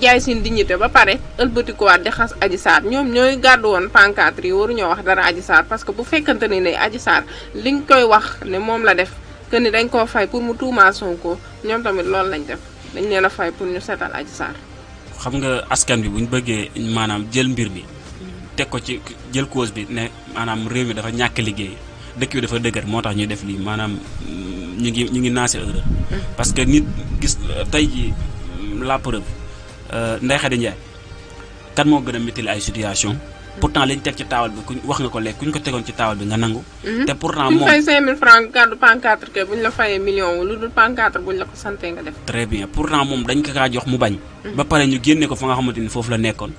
jaay seen dignité ba pare ëlbatikuwaat di xas Adji Sarr ñoom ñooy gàddu woon pancarte yi waruñoo wax dara Adji Sarr parce que bu fekkante ne Adji Sarr liñ koy wax ne moom la def que ni dañ koo fay pour mu tuumaa Sonko ñoom tamit loolu lañ def dañ leen a fay pour ñu seetal Adji Sarr. xam nga askan bi bu ñu bëggee maanaam jël mbir bi teg ko ci jël cause bi ne maanaam réew mi dafa ñàkk liggéey dëkk bi dafa dëgër moo tax ñuy def lii maanaam ñu ngi naase erreur parce que nit gis tey ji la preuve Ndeye Khady Ndiaye kan moo gën a métti ay situation pourtant liñ teg ci taawal bi kuñ wax nga ko léegi kuñ ko tegoon ci taawal bi nga nangu. te pourtant moom fay 5000 francs gàddu pancarte ke buñ la fayee million lu dul pancarte buñ la ko santee nga def. très bien pourtant moom dañ ko kaa jox mu bañ. ba pare ñu génne ko fa nga xamante ni foofu la nekkoon.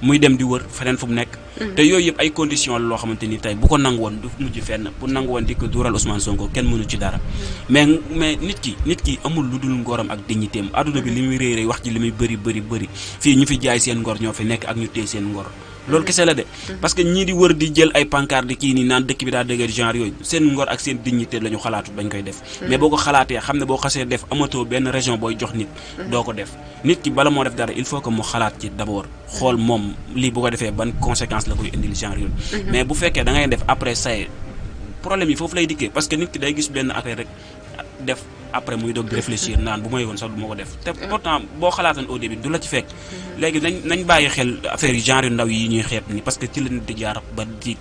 muy dem di wër feneen fu mu nekk. te yooyu yëpp ay conditions la loo xamante ni tey bu ko nangu woon du mujj fenn bu nangu woon di ko duural Ousmane Sonko kenn mënu ci dara. mais nit ki amul lu dul ngoram ak dignitéem adduna bi li muy réy wax ji li muy bëri fii ñu fi jaay seen ngor ñoo fi nekk ak ñu téye seen ngor. loolu kese la de parce que ñii di wër di jël ay pancarte di kii nii naan dëkk bi daa dëgër genre yooyu seen ngor ak seen dignité la ñu xalaatu bañ koy def mais boo ko xalaatee xam ne boo xasee def amatoo benn région booy jox nit doo ko def nit ki bala moo def dara il faut que mu xalaat ci d'abord xool moom lii bu ko defee ban conséquence la koy indil genre yooyu mais bu fekkee da ngay def après say problème yi foofu lay dikkee parce que nit ki day gis benn affaire rek def après muy doog di réfléchir naan bu ma yowoon sax du ma ko def te pourtant boo xalaatan au début du la ci fekk léegi nañ bàyyi xel affaire yu genre yu ndaw yi ñuy xeeb ni parce que ci la nit di jaar ba di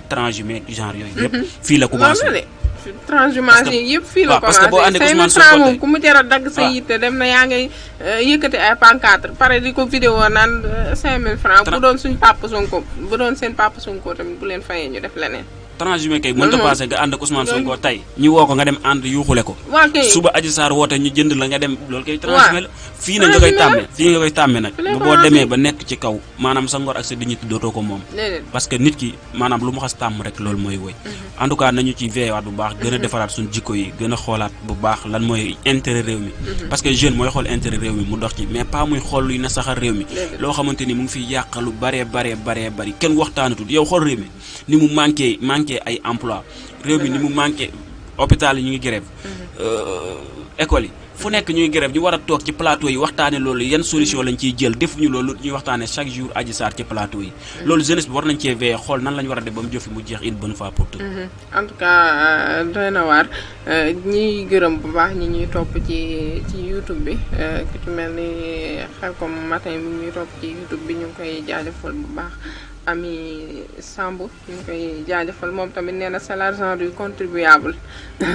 transhumé genre yooyu yëpp fii la commencé transhumance yi yëpp fii la commencé parce que boo àndee Ousmane Sonko moom ku mu jar a dagg sa yitte dem na yaa ngay yëkkati ay pancarte pare di ko vidéo naan 5000 francs bu doon suñ papa Sonko bu doon seen papa Sonko tamit bu leen fayee ñu def leneen transhumé kay mënta passé nga ànd ak Ousmane Sonko tey ñu woo ko nga dem ànd yuuxule ko suba Adji Sarr woote ñu jënd la nga dem loolu kay transhumé la fii na nga koy tàmme nag boo demee ba nekk ci kaw maanaam sa ngor ak sa dignité dootoo ko moom parce que nit ki maanaam lu mu xas tàmm rek loolu mooy woy en tout cas nañu ci veillewaat bu baax gën a defaraat suñu jikko yi gën a xoolaat bu baax lan mooy intérêt réew mi parce que jeune mooy xool intérêt réew mi mu dox ci mais pas muy xool luy na saxal réew mi loo xamante ni mu ngi fiy yàq lu bari kenn waxtaanatul yow xool réew mi ni mu manqué ay emploi réew mi ni mu manqué hôpital yi ñu ngi grève école yi fu nekk ñu ngi grève ñu war a toog ci plateau yi waxtaane loolu yan solution lañ ciy jël defuñu loolu ñuy waxtaane chaque jour Adji Sarr ci plateau yi loolu jeunesse bi war nañ cee veiller xool nan lañ war a def ba mu jëfi mu jeex une bonne fois pour tout en tout cas doy na waar ñiy gërëm bu baax ñi ñuy topp ci YouTube bi ku ci mel ni Khelcom matin bi ñuy topp ci YouTube bi ñu ngi koy jaajëfal bu baax Ami Samb ñu ngi koy jaajëfal moom tamit nee na c'est l'argent du contribuable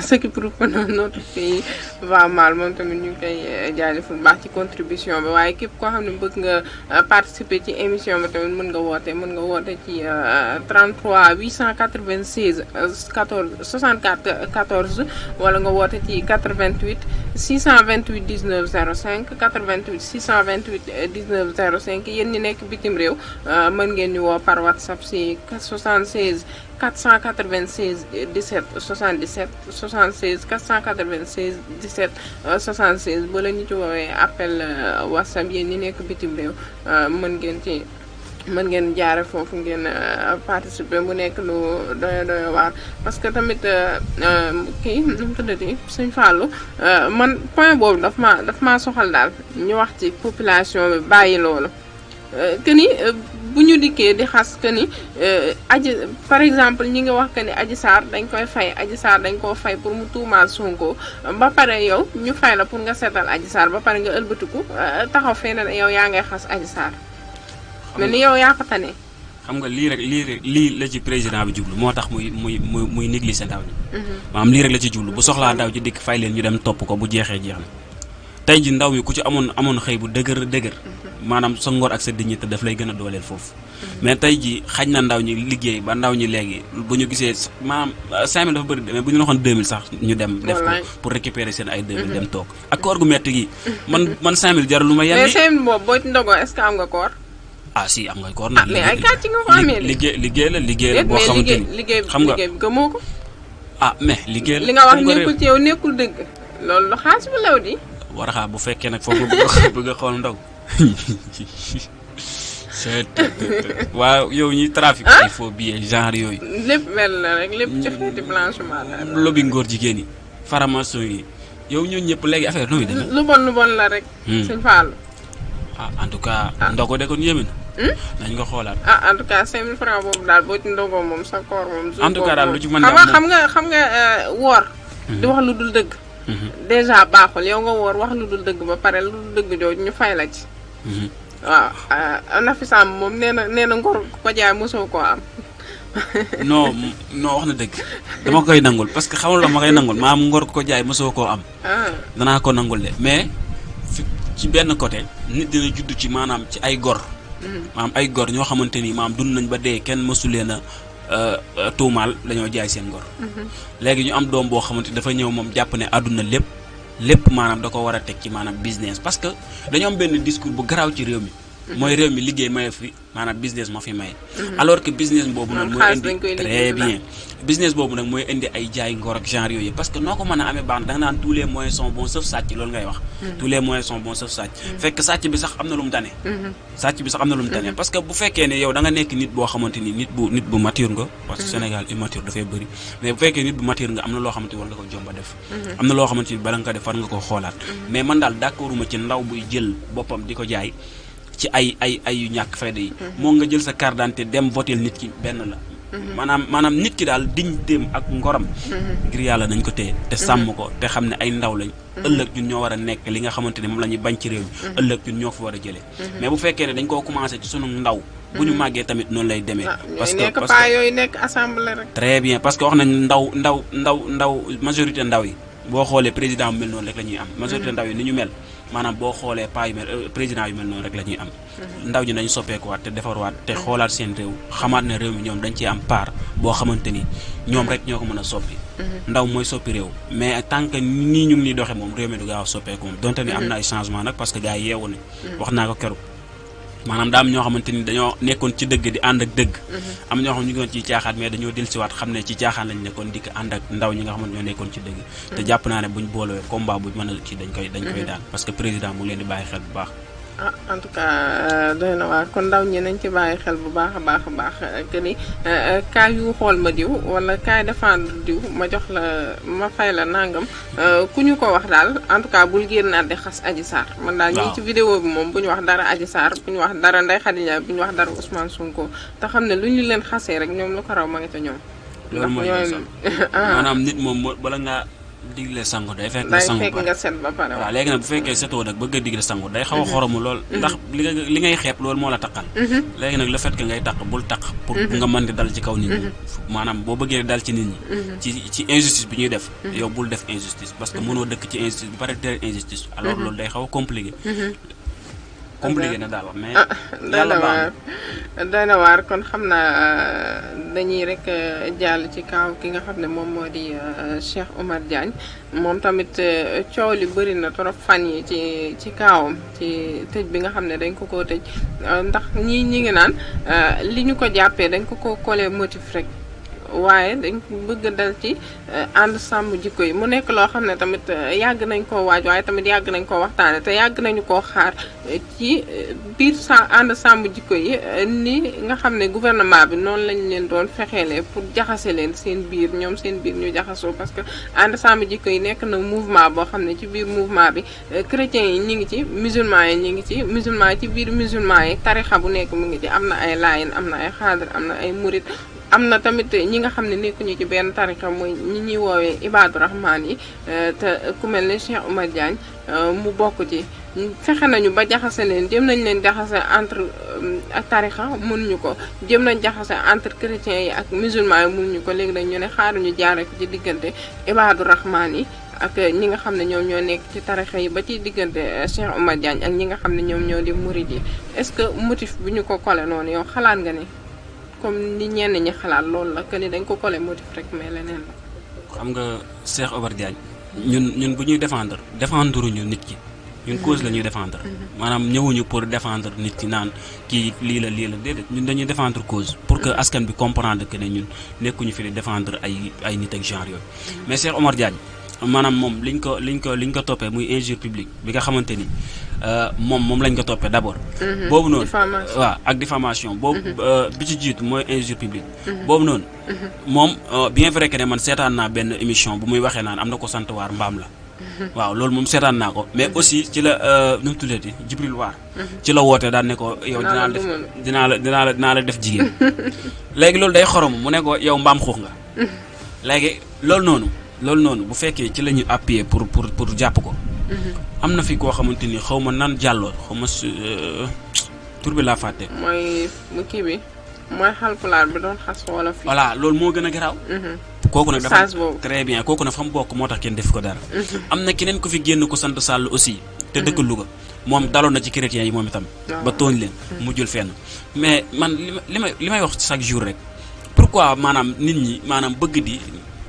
ce qui prouve que notre pays va mal moom tamit ñu ngi koy jaajëfal bu baax ci contribution bi waaye képp koo xam ne bëgg nga participer ci émission bi tamit mën nga woote ci 33 896 64 14 wala nga woote ci 88 628 19 05 88 628 19 05 yéen ñi nekk bitim réew mën ngeen ñu woo par WhatsApp si 76 496 17 77 76 496 17 76 ba la ñu ci woowee appel WhatsApp yéen ñi nekk bitim réew mën ngeen jaare foofu ngeen participer mu nekk lu doy waar parce que tamit kii nu mu tuddati Sëñ Fallou man point boobu daf maa soxal daal ñu wax ci population bi bàyyi loolu que ni bu ñu dikkee di xas que ni aji par exemple ñi ngi wax que ni Adji Sarr dañ koy fay Adji Sarr dañ koo fay pour mu tuumaal Sonko ba pare yow ñu fay la pour nga seetal Adji Sarr ba pare nga ëlbatiku taxaw fee ne yow yaa ngay xas Adji Sarr mais ni yow yaa ko tane. xam nga lii la ci président bi jublu moo tax muy négliger ndaw ñi. maanaam lii rek la ci jublu bu soxlaa ndaw ji dikk fay leen ñu dem topp ko bu jeexee jeex na tey ji ndaw yi ku ci amoon xëy bu dëgër maanaam sa ngor ak sa dignité daf lay gën a dooleel foofu. mais tey ji xañ na ndaw ñi liggéey ba ndaw ñi léegi bu ñu gisee maanaam 5000 dafa bëri mais bu ñu la waxoon 2000 sax ñu dem. def ko pour récupérer seen ay 2000 dem toog. ak koor gu metti gi man 5000 jarul lu ma yenn. mais 5000 boobu boo ci ndogoo est-ce que am nga koor. ah si am nga koor nag. mais ay kàcc nga ko amee liggéey la boo xamante ni xam nga liggéey bi gëmoo ko. ah mais liggéey la li nga wax nekkul ci yow nekkul dëgg loolu xaas bu lew di. war a bu fekkee nag foofu bëgg a xool ndog waaw yow ñuy trafic il faut billet genre yooyu. lépp mel na rek lépp ci xeeti blanchiment la. lobby ngóor jigéen yi faramason yi yow ñooñu ñëpp léegi affaire nooy demee. lu bon la rek. Sëñ Fallou. en tout cas. ndogo de kon yéeme na. nañ ko xoolaat. en tout cas 5000 francs boobu daal boo ci ndogoo moom sa koor moom. en tout cas daal lu ci mën xam nga woor. di wax lu dul dëgg. déjà baaxul yow nga woor wax lu dul dëgg ba pare lu dul dëgg jooju ñu fay la ci. waaw Nafisa moom nee na ngor ko jaay mosoo koo am. non wax na dëgg dama koy nangul parce que xamul la ma koy nangul maam ngor ko jaay mosoo koo am. danaa ko nangul de mais ci benn côté nit dina judd ci maanaam ci ay gor. maanaam ay gor ñoo xamante ni maanaam dund nañ ba dee kenn mësu leen a tuumaal dañoo jaay seen ngor. léegi ñu am doom boo xamante dafa ñëw moom jàpp ne àdduna lépp maanaam da ko war a teg ci maanaam business parce que dañoo am benn discours bu garaaw ci réew mi. mooy réew mi liggéey maye fi maanaam business moo fi maye. alors que business boobu nag mooy indi très bien business boobu nag mooy indi ay jaay ngor ak genre yooyu parce que noo ko mën a amee baax da nga naan tous les moyens sont bons sauf sàcc loolu ngay wax. tous les moyens sont bons sauf sàcc. fekk sàcc bi sax am na lu mu tane. parce que bu fekkee ne yow da nga nekk nit boo xamante ni nit bu mature nga. parce que Sénégal immature dafay bëri mais bu fekkee nit bu mature nga am na loo xamante ni war nga ko jomba def. am na loo xamante ni bala nga ko def war nga ko xoolaat. mais man daal d'accorduma ci ndaw buy jël boppam di ko jaay ci ay yu ñàkk fayda yi. moo nga jël sa carte d'identité dem voter nit ki benn la. maanaam nit ki daal dignitéem ak ngoram. ngir yàlla nañ ko téye te sàmm ko te xam ne ay ndaw lañ. ëllëg ñun ñoo war a nekk li nga xamante ne moom la ñuy bañ ci réew mi. ëllëg ñun ñoo ko fi war a jëlee. mais bu fekkee ne dañ koo commencé ci sunu ndaw. bu ñu màggee tamit noonu lay demee. parce que yooyu nekk assemblée rek. très bien parce que wax nañ ndaw majorité ndaw yi boo xoolee président bu mel noonu rek la ñuy am. majorité ndaw yi ni ñu mel. maanaam boo xoolee pas yu mel président yu mel noonu rek la ñuy am. ndaw ñi dañu soppeekuwaat te defarwaat te xoolaat seen réew xamaat ne réew mi ñoom dañ ciy am part boo xamante ni ñoom rek ñoo ko mën a soppi. ndaw mooy soppi réew mais tant que nii ñu ngi nii doxee moom réew mi du gaaw a soppeeku moom donte ni am na ay changement nag parce que gars yi yeewu nañ. wax naa ko keroog maanaam daa am ñoo xamante ni dañoo nekkoon ci dëgg di ànd ak dëgg. am ñoo xam ñu ngi woon ci caaxaan mais dañoo dellusiwaat xam ne ci caaxaan lañ nekkoon dikk ànd ak ndaw ñi nga xamante ñoo nekkoon ci dëgg. te jàpp naa ne buñ boolewee combat buñ mën a kii dañ koy daan parce que président mu ngi leen di bàyyi xel bu baax. en tout cas doy na waar kon ndaw ñi nañ ci bàyyi xel bu baax a baax que ni kaay yu xool ma diw wala kaay défendre diw ma jox la ma fay la nangam ku ñu ko wax daal en tout cas bul génnaat di xas Adji Sarr. man daal ñii ci vidéo bi moom bu ñu wax dara Adji Sarr bu ñu wax dara Ndeye Khady Ndiaye bu ñu wax dara Ousmane Sonko te xam ne lu ñu leen xasee rek ñoom lu ko raw ma nga ca ñoom. loolu mooy maanaam nit moom bala ngaa digle sangu day fekk nga sangu nga set ba pare waaw léegi nag bu fekkee setoo nag bëgg a digle sangu day xaw a xoromu lool ndax li ngay xeeb loolu moo la taqal léegi nag le fait que ngay taq bul taq pour nga mën di dal ci kaw nit ñi maanaam boo bëggee dal ci nit ñi ci injustice bi ñuy def yow bul def injustice parce que mënoo dëkk ci injustice bi pare tere injustice alors loolu day xaw a compliqué na daal mais yàlla baax doy na waar kon xam naa dañuy rek jàll ci kaaw ki nga xam ne moom moo di Cheikh Oumar Diagne moom tamit coow li bëri na trop fan yi ci kaawam ci tëj bi nga xam ne dañ ko koo tëj ndax ñi ngi naan li ñu ko jàppee dañ ko ko collé motif rek waaye dañ bëgg a dal ci ànd sàmm jikko yi mu nekk loo xam ne tamit yàgg nañ koo waaj waaye tamit yàgg nañ koo waxtaane te yàgg nañu koo xaar ci biir ànd sàmm jikko yi ni nga xam ne gouvernement bi noonu lañ leen doon fexeelee pour jaxase leen seen biir ñoom seen biir ñu jaxasoo parce que ànd sàmm jikko yi nekk na mouvement boo xam ne ci biir mouvement bi chrétiens yi ñi ngi ci musulmans yi ñi ngi ci musulmans yi ci biir musulmans yi tarixa bu nekk mu ngi ci am na ay laayin am na ay xaadar am na ay murit am na tamit ñi nga xam ne nekkuñu ci benn tarixa mooy ñi ñuy woowee ibaadu rahmaan yi te ku mel ne Cheikh Oumar Diagne mu bokk ci fexe nañu ba jaxase leen jëm nañ leen jaxase entre ak tarixa mënuñu ko jëm nañ jaxase entre chrétiens yi ak musulmans yi mënuñu ko léegi dañ ñu ne xaaruñu jaare ko ci diggante ibaadu rahmaan yi ak ñi nga xam ne ñoom ñoo nekk ci tarixa yi ba ci diggante Cheikh Oumar Diagne ak ñi nga xam ne ñoom ñoo di murid yi est-ce que motif bi ñu ko collé noonu yow xalaat nga ni comme ni ñenn ñi xalaat loolu la que ni dañ ko collé motif rek mais leneen la. xam nga Cheikh Oumar Diagne ñun bu ñuy défendre ñu nit ki ñun cause la ñuy défendre maanaam ñëwuñu pour défendre nit ki naan kii lii la déedéet ñun dañuy défendre cause pour que askan bi comprendre que ne ñun nekkuñu fi di défendre ay nit ak genre yooyu mais Cheikh Oumar Diagne maanaam moom liñ ko toppee muy injure publique bi nga xamante ni moom lañ ko toppee d'abord. boobu noonu waaw ak diffamation boobu bi ci jiitu mooy injure publique. boobu noonu. moom bien vrai que ne man seetaan naa benn émission bu muy waxee naan am na ko sant waar mbaam la. waaw loolu moom seetaan naa ko mais aussi ci la nu mu tuddati Jibril Waar. ci la woote daan ne ko yow dinaa la def jigéen. léegi loolu day xorom mu ne ko yow mbaam xuux nga. léegi loolu noonu bu fekkee ci la ñu appuyer pour jàpp ko. am na fi koo xamante ni xaw ma nan jàlloo xaw ma tur bi laa fàtte. mooy kii bi mooy xalpulaar bi doon xas wala fi. voilà loolu moo gën a garaaw. kooku nag dafa très bien kooku nag fa mu bokk moo tax kenn def ko dara. am na keneen ko fi génn ko sant Sall aussi. te dëkk Louga moom daloon na ci chrétiens yi moom itam. ba tooñ leen mujjul fenn. mais man li may wax ci chaque jour rek pourquoi maanaam nit ñi maanaam bëgg di.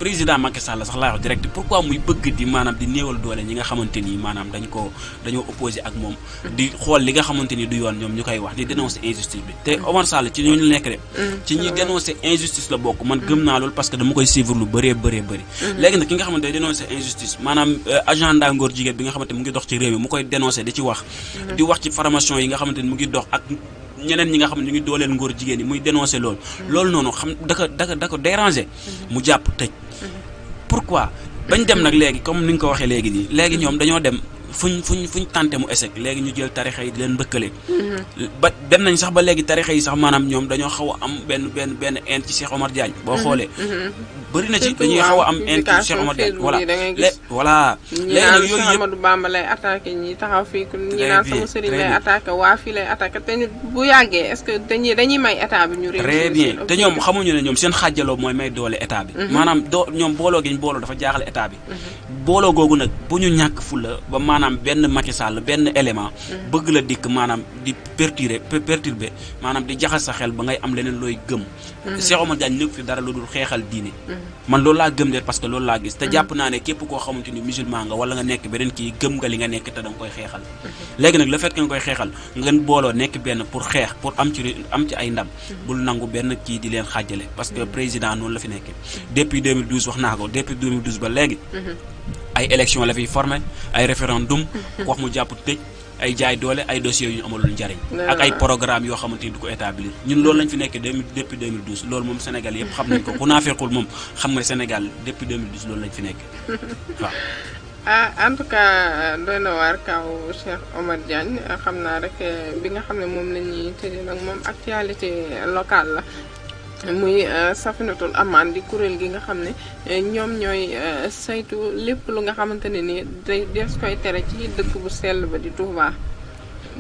président Macky Sall sax laay wax direct pourquoi muy bëgg di maanaam di néewal doole ñi nga xamante ni maanaam dañoo opposé ak moom. di xool li nga xamante ni du yoon ñoom ñu koy wax di dénoncer injustice bi te Omar Sall ci ñooñu nekk de. ci ñi dénoncer injustice la bokk man gëm naa loolu parce que dama koy suivre lu bëree. léegi nag ki nga xamante ne dénoncer injustice maanaam agenda ngóor jigéen bi nga xamante mu ngi dox ci réew mi mu koy dénoncer di ci wax. di wax ci formation yi nga xamante ni mu ngi dox ak. ñeneen ñi nga xam ne ñu ngi dooleel ngóor jigéen yi muy dénoncer loolu noonu xam da ko déranger mu jàpp tëj pourquoi bañ dem nag léegi comme ni nga ko waxee léegi nii léegi ñoom dañoo dem fuñ tànte mu échec léegi ñu jël tarixa yi di leen mbëkkale ba dem nañ sax ba léegi tarixa yi sax maanaam ñoom dañoo xaw a am benn haine ci Cheikh Oumar Diagne boo xoolee bëri na ci dañuy xaw a am haine ci Cheikh Oumar Diagne voilà léegi nag yooyu yëpp Amadou Bamba lay attaqué ñi taxaw fii ñi naan sama sëriñ lay attaqué waa fii lay attaqué te bu yàggee est-ce que dañuy may état bi ñu très bien te ñoom xamuñu ne ñoom seen xaajaloo mooy may doole état bi maanaam ñoom booloo gi ñu booloo dafa jaaxal état bi booloo googu nag bu ñu ñàkk fulla ba maanaam benn Macky Sall benn élément bëgg la dikk maanaam di perturber maanaam di jaxal sa xel ba ngay am leneen looy gëm Cheikh Oumar Diagne nekk fi dara lu dul xeexal diine man loolu laa gëm de parce que loolu laa gis te jàpp naa ne képp koo xamante ni musulman nga wala nga nekk beneen kii gëm nga li nga nekk te da nga koy xeexal léegi nag le fait que nga koy xeexal ngeen booloo nekk benn pour xeex pour am ci ay ndam bul nangu benn kii di leen xaajale parce que président noonu la fi nekkee depuis 2012 wax naa ko depuis 2012 ba léegi ay élection la fiy formé ay référendum wax mu jàpp tëj ay jaay doole ay dossiers yu ñu amalul njariñ ak ay programme yoo xamante ni du ko établir ñun loolu lañ fi nekk depuis 2012 loolu moom Sénégal yëpp xam nañ ko ku naa fekkul moom xam nga Sénégal depuis 2012 loolu lañ fi nekk waaw en tout cas doy na waar kaw Cheikh Oumar Diagne xam naa rek bi nga xam ne moom la ñuy tëjee nag moom actualité locale la muy Safinatul Amaan di kuréel gi nga xam ne ñoom ñooy saytu lépp lu nga xamante ne ni des koy tere ci dëkk bu sell ba di Touba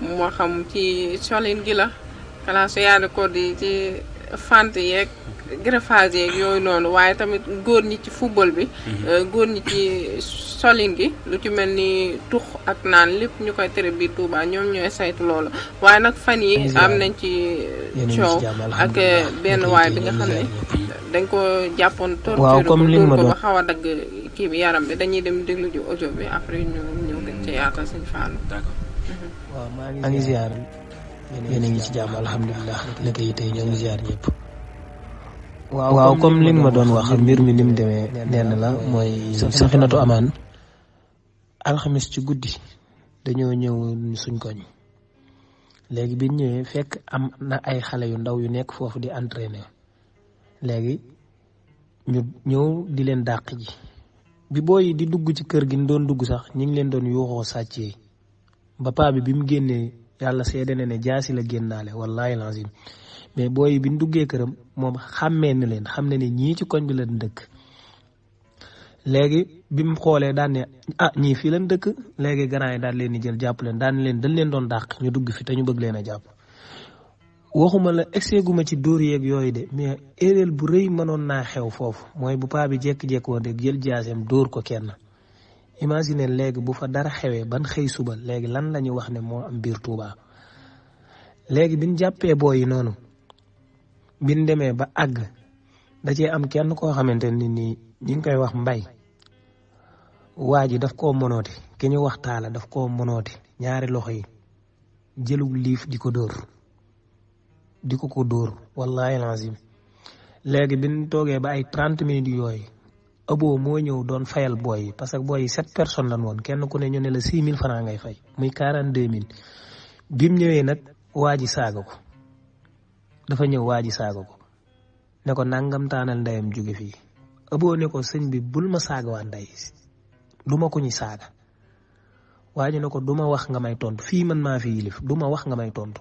moo xam ci solin gi la classe yaada ko di ci fant yeeg greffage yeeg yooyu noonu waaye tamit góor ñi ci football bi góor ñi ci solin gi lu ci mel ni tux ak naan lépp ñu koy tere biir Touba ñoom ñooy saytu loolu waaye nag fan yi am nañ ci coow ak benn waay bi nga xam ne dañ ko jàppoon torture ko dóor ko ba xaw a dagg kii bi yaram bi dañuy dem déglu ji audio bi après ñu gën ci yaatal Sëñ Fallou. d'accord waaw maa ngi ziar yéen a ngi ci jàmm alhamdulilah naka yi tey ñoo ngi ziar ñëpp waaw comme li nga ma doon wax mbir mi nim demee nenn la mooy Safinatu Amaan alxamis ci guddi dañoo ñëw suñ koñ léegi biñ ñëwee fekk am na ay xale yu ndaw yu nekk foofu di entraîner léegi ñu ñëw di leen dàq ji bi booy di dugg ci kër gi ñu doon dugg sax ñi ngi leen doon yuuxoo sàccee ba paa bi mu génnee yàlla seede na ne jaasi la génnaale wallaahi lazim mais booy bi ñu duggee këram moom xàmmee na leen xam ne ne ñii ci koñ bi lañ dëkk léegi bi mu xoolee daan ne ñii fii lañ dëkk léegi grand yi daal leen di jël jàpp leen daan leen dañ leen doon dàq ñu dugg fi te ñu bëgg leen a jàpp waxuma la exeeguma ci dóor yeeg yooyu de mais erreur bu rëy mënoon naa xew foofu mooy bu paa bi jékki-jékki woon rek jël jaaseem dóor ko kenn imagine léegi bu fa dara xewee ban xëy suba léegi lan la ñu wax ne moo am biir Touba léegi biñ jàppee booy yi noonu biñ demee ba àgg da cee am kenn koo xamante ni nii ñi ngi koy wax mbay waa ji daf koo monooti ki ñu wax taala daf koo monooti ñaari loxo yi jëlug liif di ko dóor wallahi lazim léegi biñ toogee ba ay 30 minutes yooyu abo moo ñëw doon fayal booy yi parce que booy yi 7 personnes lan woon kenn ku ne ñu ne la 6 000 francs ngay fay muy 42 000 bim ñëwee nag waa ji saaga ko dafa ñëw waa ji saaga ko ne ko nangam taanal ndeyam jóge fii abo ne ko sëñ bi bul ma saaga waa ndey du ma ko ñi saaga waa ji ne ko du ma wax nga may tontu fii man maa fi yilif du ma wax nga may tontu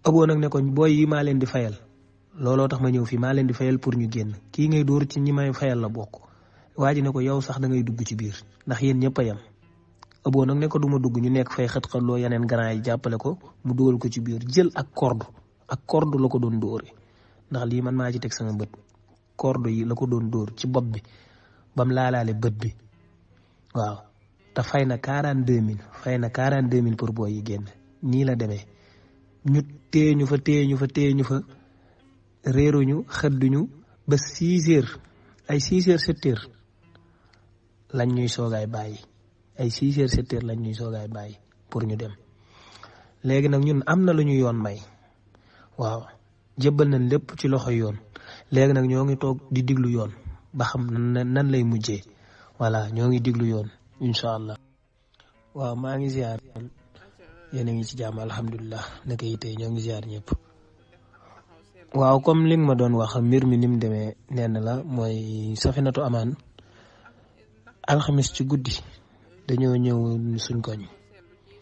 abo nag ne ko booy yi maa leen di fayal looloo tax ma ñëw fii maa leen di fayal pour ñu génn kii ngay dóor ci ñi may fayal la bokk waa ji ne ko yow sax da ngay dugg ci biir ndax yéen ñëpp a yem abo nag ne ko du ma dugg ñu nekk fay xët-xëtloo yeneen grand yi jàppale ko mu dugal ko ci biir jël ak corde la ko doon dóore ndax lii man maa ci teg sama bët corde yi la ko doon dóor ci bopp bi bam laalaale bët bi waaw te fay na 42 000 pour booy yi génn nii la demee ñu téye ñu fa réeruñu xëdduñu ba 6 heures ay 6 heures 7 heures lañ ñuy soogaay bàyyi ay 6 heures 7 heures lañ ñuy soogaay bàyyi pour ñu dem léegi nag ñun am na lu ñu yoon may waaw jébbal nañ lépp ci loxo yoon léegi nag ñoo ngi toog di diglu yoon ba xam nan lay mujjee voilà ñoo ngi diglu yoon incha allah. waaw maa ngi ziar yéen a ngi ci jàmm alhamdulilah naka yi tey ñoo ngi ziar ñëpp. waaw comme li nga ma doon wax mbir mi ni mu demee nenn la mooy Safinatu Amaan alxamis ci guddi dañoo ñëw suñ koñ.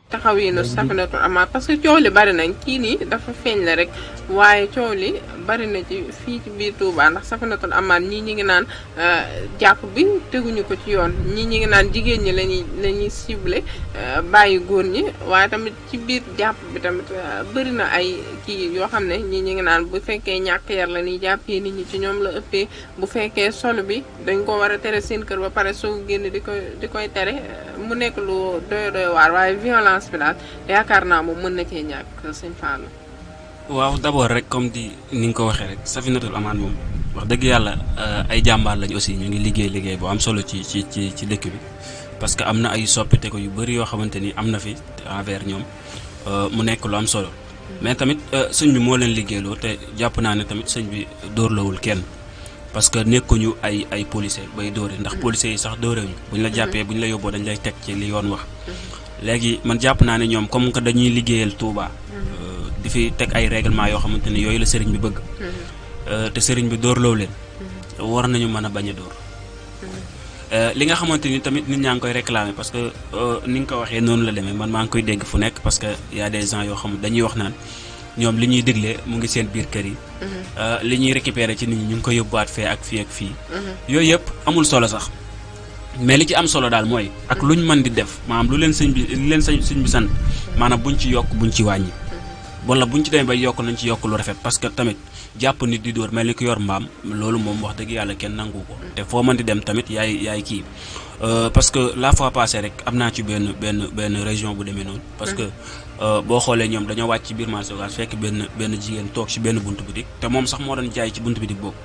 taxawiinu Safinatu Amaan parce que coow li bari nañ kii nii dafa feeñ la rek waaye coow li bari na ci fii ci biir Touba ndax Safinatu Amaan ñii ñi ngi naan jàpp bi teguñu ko ci yoon ñii ñi ngi naan jigéen ñi lañuy ciblé bàyyi góor ñi waaye tamit ci biir jàpp bi tamit bëri na ay kii yoo xam ne ñii ñi ngi naan bu fekkee ñàkk yar la ñuy jàppee nit ñi ci ñoom la ëppee bu fekkee solo bi dañ ko war a tere seen kër ba pare soo génn di koy tere mu nekk lu doy waar waaye violence bi daal yaakaar naa moom mën na cee ñàkk sëñ Fallou. waaw d'abord rek comme ni nga ko waxee rek Safinatul Amaan moom wax dëgg yàlla ay jàmbaar lañ aussi ñu ngi liggéey bu am solo ci dëkk bi parce que am na ay soppite ko yu bëri yoo xamante ni am na fi envers ñoom mu nekk lu am solo mais tamit sëñ bi moo leen liggéeyloo te jàpp naa ne tamit sëñ bi dóorlawul kenn parce que nekkuñu ay policiers bay dóore ndax policiers yi sax dóorewuñu buñ la jàppee buñ la yóbboo dañ lay teg ci li yoon wax. léegi man jàpp naa ne ñoom comme que dañuy liggéeyal Touba di fi teg ay règlement yoo xamante ni yooyu la sëriñ bi bëgg te sëriñ bi dóorloo leen war nañu mën a bañ a dóor li nga xamante ni tamit nit ñaa ngi koy réclamer parce que ni nga ko waxee noonu la demee man maa ngi koy dégg fu nekk parce que y a des gens yoo xam dañuy wax naan ñoom li ñuy déglee mu ngi seen biir kër yi li ñuy récupérer ci nit ñi ñu ngi koy yóbbuwaat fee ak fii yooyu yëpp amul solo sax mais li ci am solo daal mooy ak luñ mën di def maanaam lu leen sëñ bi sant maanaam buñ ci yokk buñ ci wàññi wala buñ ci demee bay yokk nañ ci yokk lu rafet parce que tamit jàpp nit di dóor mel ni ko yor mbaam loolu moom wax dëgg yàlla kenn nangu ko te foo mën di dem tamit yaay kii parce que la fois passée rek am naa ci benn région bu demee noonu parce que boo xoolee ñoom dañoo wàcc ci biir marché Ocass fekk benn jigéen toog ci benn buntu bitik te moom sax moo doon jaay ci buntu bitik boobu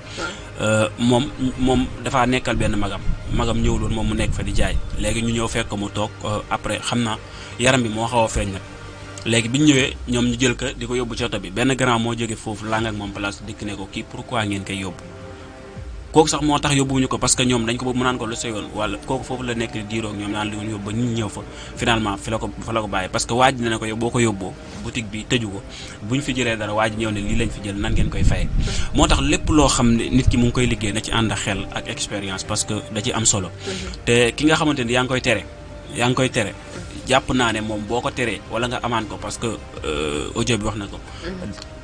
moom dafaa nekkal benn magam ñëwul woon moom mu nekk fa di jaay léegi ñu ñëw fekk mu toog après xam naa yaram bi moo xaw a feeñ nag léegi bi ñu ñëwee ñoom ñu jël ko di ko yóbbu ci oto bi benn grand moo jóge foofu lang ak moom place dikk ne ko kii pourquoi ngeen koy yóbbu kooku sax moo tax yóbbuwuñu ko parce que ñoom dañ ko bëgg mu naan ko lu sa yoon wala kooku foofu la nekk diiroog ñoom naan li ñu yóbbu ba ñu ñëw fa finalement fa la ko bàyyi parce que waa ji ne ko yow boo ko yóbboo boutique bi tëju ko bu ñu fi jëlee dara waa ji ñëw ne lii lañ fi jël nan ngeen koy faye moo tax lépp loo xam ne nit ki mu ngi koy liggéey na ci ànd ak xel ak expérience parce que da ci am solo te ki nga xamante ni yaa ngi koy tere jàpp naa ne moom boo ko teree wala nga amaan ko parce que audio bi wax na ko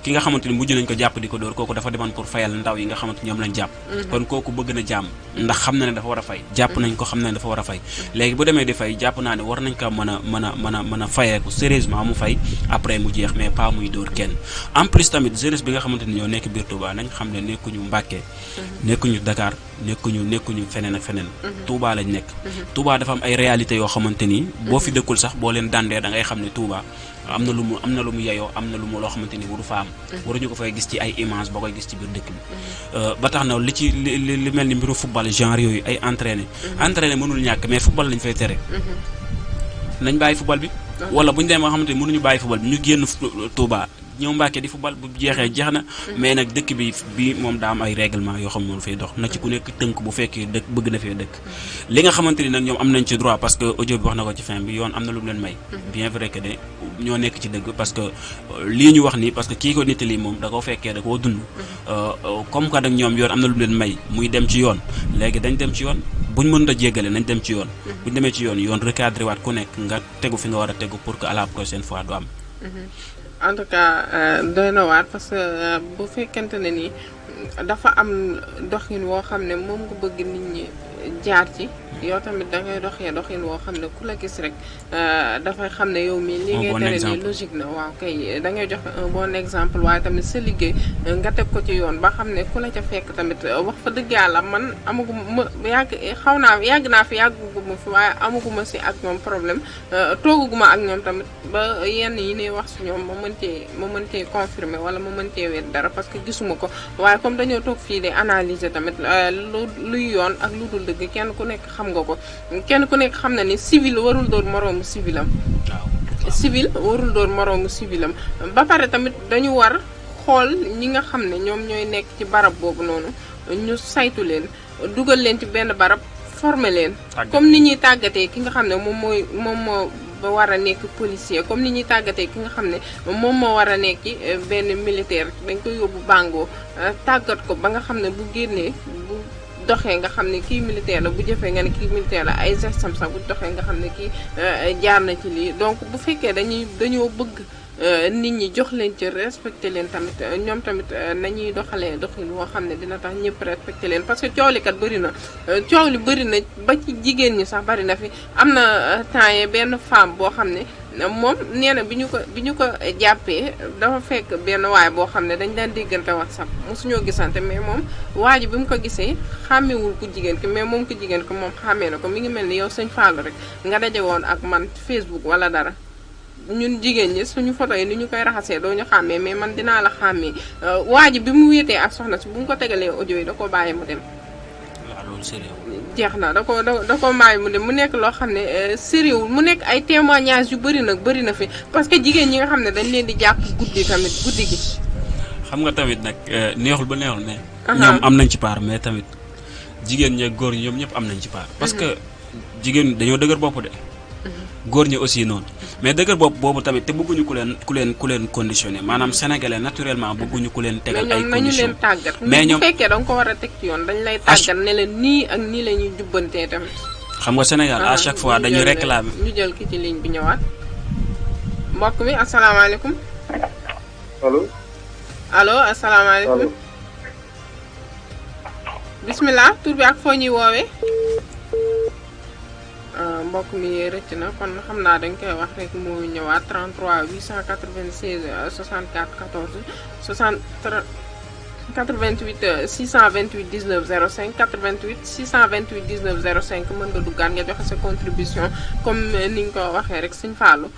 ki nga xamante ni mujj nañ ko jàpp di ko dóor kooku dafa demoon pour fayal ndaw yi nga xamante ñoom lañ jàpp kon kooku bëgg na jàmm ndax xam na ne dafa war a fay jàpp nañ ko xam na ne dafa war a fay léegi bu demee di fay jàpp naa ne war nañ ko mën a fayeeku sérieusement mu fay après mu jeex mais pas muy dóor kenn en plus tamit jeunesse bi nga xamante ni ñoo nekk biir Touba nañ xam ne nekkuñu Mbàkke nekkuñu Dakar nekkuñu feneen ak feneen Touba lañ nekk Touba dafa am ay réalités yoo xamante ni boo fi dëkkul sax boo leen dandee da ngay xam ne Touba am na lu mu yeyoo am na lu mu loo xamante ni waru fa am waruñu ko fay gis ci ay image ba koy gis ci biir dëkk bi ba tax na li mel ni mbiru football genre yooyu ay entraîné mënul ñàkk mais football lañ fay tere nañ bàyyi football bi wala bu ñu demee nga xamante ni mënuñu bàyyi football bi ñu génn Touba ñëw Mbàkke di football bu jeexee jeex na mais nag dëkk bi moom daa am ay règlement yoo xam ne moom fay dox na ci ku nekk tënk bu fekkee dëkk bëgg na fee dëkk li nga xamante ni nag ñoom am nañ ci droit parce que audio bi wax na ko ci fin bi yoon am na lu mu leen may bien vrai que de ñoo nekk ci dëgg parce que lii ñu wax nii parce que kii ko nettali moom da koo fekkee da koo dund comme que nag ñoom yoon am na lu mu leen may muy dem ci yoon léegi dañ dem ci yoon buñ mënut a jéggale nañ dem ci yoon buñ demee ci yoon recadré waat ku nekk nga tegu fi nga war a tegu pour que à la prochaine fois du am en tout cas doy na waar parce que bu fekkente ne ni dafa am doxin woo xam ne moom nga bëgg nit ñi jaar ci yow tamit da ngay doxin woo xam ne ku la gis rek dafay xam ne yow mii li ngay tere nii logique na waaw kay da ngay joxe un bon exemple waaye tamit sa liggéey nga teg ko ci yoon ba xam ne ku la ca fekk tamit wax fa dëgg yàlla man amaguma yàgg naa fi yàgguguma fi waaye amaguma si ak ñoom problème tooguguma ak ñoom tamit ba yenn yi ne wax si ñoom ma mën cee confirmer wala ma mën cee wet dara parce que gisuma ko waaye comme dañoo toog fii de analyser tamit luy yoon ak lu dul dëgg kenn ku nekk xam nga ko kenn ku nekk xam na ni civil warul doon moroomu civilam civil warul doon moroomu civilam ba pare tamit dañu war xool ñi nga xam ne ñoom ñooy nekk ci barab boobu noonu ñu saytu leen dugal leen ci benn barab former leen comme ni ñuy tàggatee ki nga xam ne moom moo ba war a nekk policier comme ni ñuy tàggatee ki nga xam ne moom moo war a nekk benn militaire dañ koy yóbbu bàngoo tàggat ko ba nga xam ne bu génnee bu doxee nga xam ne kii militaire la bu jëfee nga ne kii militaire la ay gestam sax bu doxee nga xam ne kii jaar na ci lii donc bu fekkee dañoo bëgg nit ñi jox leen ci respecté leen tamit ñoom tamit nañuy doxalee doxin woo xam ne dina tax ñëpp respecté leen parce que coow li kat bëri na coow li bëri na ba ci jigéen ñi sax bëri na fi am na temps yii benn femme boo xam ne moom nee na bi ñu ko jàppee dafa fekk benn waay boo xam ne dañ daan déggante WhatsApp mosuñoo gisante mais moom waa ji bi mu ko gisee xàmmewul ku jigéen ki mais moom ku jigéen ki moom xàmmee na ko mi ngi mel ni yow sëñ Fallou rek nga daje woon ak man Facebook wala dara ñun jigéen ñi suñu photo yi ni ñu koy raxasee doo ñu xàmmee mais man dinaa la xàmmee waa ji bi mu wéetee ak soxna si bu mu ko tegalee audio yi da ko bàyyi mu dem. waaw loolu sérieux jeex na da ko bàyyi mu dem mu nekk loo xam ne sérieux mu nekk ay témoignages yu bëri na fi parce que jigéen ñi nga xam ne dañ leen di jàpp guddi gi. xam nga tamit nag neexul ba neexul mais. ñoom am nañ ci part mais tamit jigéen ñi góor ñi ñoom ñëpp am nañ ci part. parce que jigéen dañoo dëgër bopp de. góor ñi aussi noonu mais dëgër bopp boobu tamit te bëgguñu ku leen conditionné maanaam sénégalais naturellement bëgguñu ku leen tegal ay conditions mais ñoom bu fekkee da nga ko war a teg ci yoon dañ lay tàggat ne leen nii ak nii la ñuy jubbantee tamit. xam nga Sénégal à chaque fois dañuy réclamer. ñu jël ki ci ligne bi ñëwaat mbokk mi asalaamaaleykum. allo asalaamaaleykum. bismillah tur bi ak foo ñuy woowee. mbokk mi rëcc na kon xam naa dañ koy wax rek mu ñëwaat 33 896 64 14 88 628 19 05 88 628 19 05 mën nga duggaan nga joxe sa contribution comme ni nga ko waxee rek sëñ Fallou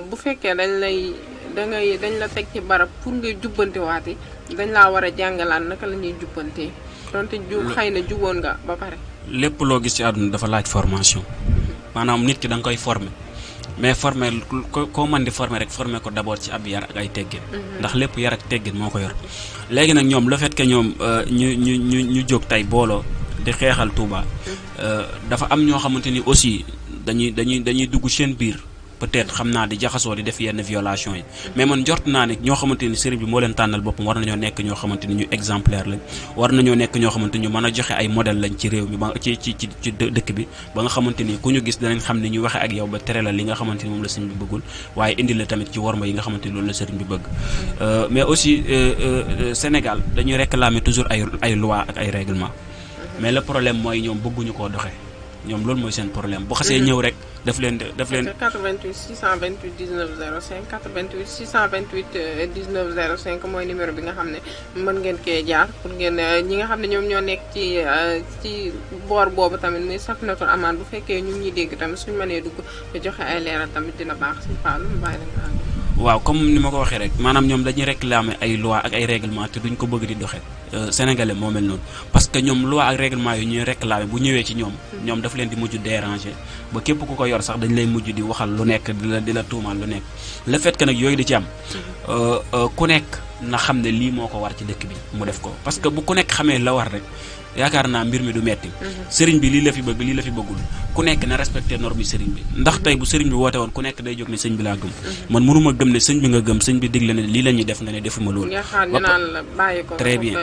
bu fekkee dañ la teg ci barab pour ngay jubbantewaati dañ laa war a jàngalaat naka la ñuy jubbantee donte xëy na juboon nga ba pare. lépp loo gis ci àdduna dafa laaj formation maanaam nit ki da nga koy former mais former koo mën di former rek former ko d'abord ci ab yar ak ay teggin ndax lépp yar ak teggin moo ko yor léegi nag ñoom le fait que ñoom ñu jóg tey booloo di xeexal Touba dafa am ñoo xamante ni aussi dañuy dugg seen biir peut-être xam naa di jaxasoo di def yenn violation yi mais man jort naa ne ñoo xamante ni sëriñ bi moo leen tànnal boppam war nañoo nekk ñoo xamante ni ñu exemplaire lañ war nañoo nekk ñoo xamante ni ñu mën a joxe ay modèle lañ ci réew mi ba ci dëkk bi ba nga xamante ni ku ñu gis danañ xam ne ñu waxe ak yow ba tere la li nga xamante ni moom la sëriñ bi bëggul waaye indi la tamit ci worma yi nga xamante ni loolu la sëriñ bi bëgg mais aussi Sénégal dañuy réclamer toujours ay loi ak ay règlement mais le problème mooy ñoom bëgguñu koo doxee ñoom loolu mooy seen problème bu xasee ñëw rek daf leen 88 628 19 05 88 628 19 05 mooy numéro bi nga xam ne mën ngeen kee jaar pour ngeen ñi nga xam ne ñoom ñoo nekk ci boor boobu tamit muy Safinatul Amaan bu fekkee ñu ngi dégg tamit suñu mënee dugg joxe ay leeral tamit dina baax si Fallou mu bàyyi la nga àgg. waaw comme ni ma ko waxee rek maanaam ñoom dañuy réclamer ay loi ak ay règlement te duñ ko bëgg di doxee sénégalais moo mel noonu parce que ñoom loi ak règlement yu ñuy réclamer bu ñëwee ci ñoom daf leen di mujj déranger ba képp ku ko yor sax dañ lay mujj di waxal lu nekk di la tuumaal lu nekk le fait que nag yooyu di ci am ku nekk na xam ne lii moo ko war ci dëkk bi mu def ko parce que bu ku nekk xamee la war rek yaakaar naa mbir mi du metti sëriñ bi lii la fi bëgg lii la fi bëggul ku nekk na respecté norme yi sëriñ bi ndax tey bu sëriñ bi woote woon ku nekk day jóg ne sëñ bi laa gëm man mënuma gëm ne sëñ bi nga gëm sëñ bi digle ne lii la ñuy def nga ne defuma loolu très bien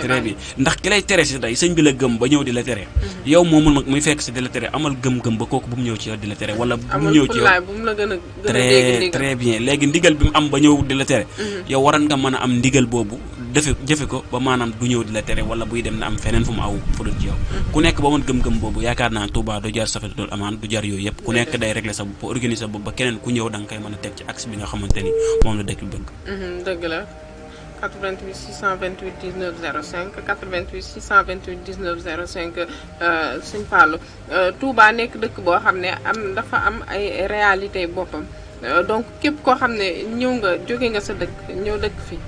ndax ki lay tere si tey sëñ bi la gëm ba ñëw di la tere yow moomul muy fekk si di la tere amal gëm-gëm ba kooku bu mu ñëw ci yow di la tere wala bu mu ñëw ci yow très bien léegi ndigal bi mu am ba ñëw di la tere yow waran nga mën a am ndigal boobu jëfe ko ba maanaam du ñëw di la tere wala buy dem na am feneen fu mu aw fu dul ci yow ku nekk ba mën gëm-gëm boobu yaakaar naa Touba du jar Safinatul Amaan du jar yooyu yëpp ku nekk day régler sa bopp organiser sa bopp ba keneen ku ñëw da nga koy mën a teg ci axe bi nga xamante ni moom la dëkk bi bëgg. dëgg la 88 628 19 05 88 628 19 05 Sëñ Fallou Touba nekk dëkk boo xam ne dafa am ay réalité boppam donc képp koo xam ne jóge nga sa dëkk ñëw dëkk fi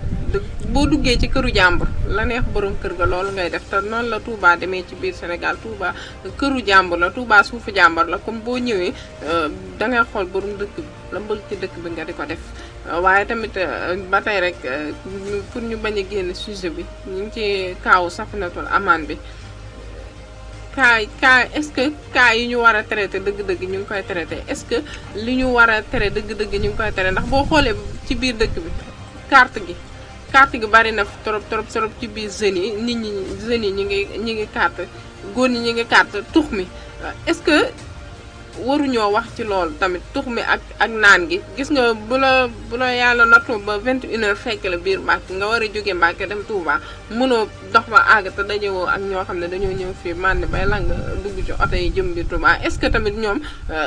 boo duggee ci këru jàmbur la neex borom kër ga loolu ngay def te noonu la Touba demee ci biir Sénégal Touba këru jàmbur la Touba suufu jàmbur la comme boo ñëwee da ngay xool borom dëkk bi la mbëgg ci dëkk bi nga di ko def waaye tamit ba tey rek pour ñu bañ a génn sujet bi ñu ngi ci kaawu Safinatul Amaan bi cas est-ce que cas yi ñu war a traité dëgg-dëgg ñu ngi koy traité est-ce que li ñu war a tere dëgg-dëgg ñu ngi koy tere ndax boo xoolee ci biir dëkk bi carte gi bari na trop ci biir jeunes yi nit ñi jeunes yi ñi ngi carte góor ñi ngi carte tux mi est-ce que waruñoo wax ci loolu tamit tux mi ak naan gi gis nga bu la yàlla nattu ba 21h fekk la biir Mbàkke nga war a jóge Mbàkke dem Touba mënoo dox ba àgg te dajewoo ak ñoo xam ne dañoo ñëw fii man bay la nga dugg ci oto yi jëm biir Touba est-ce que tamit ñoom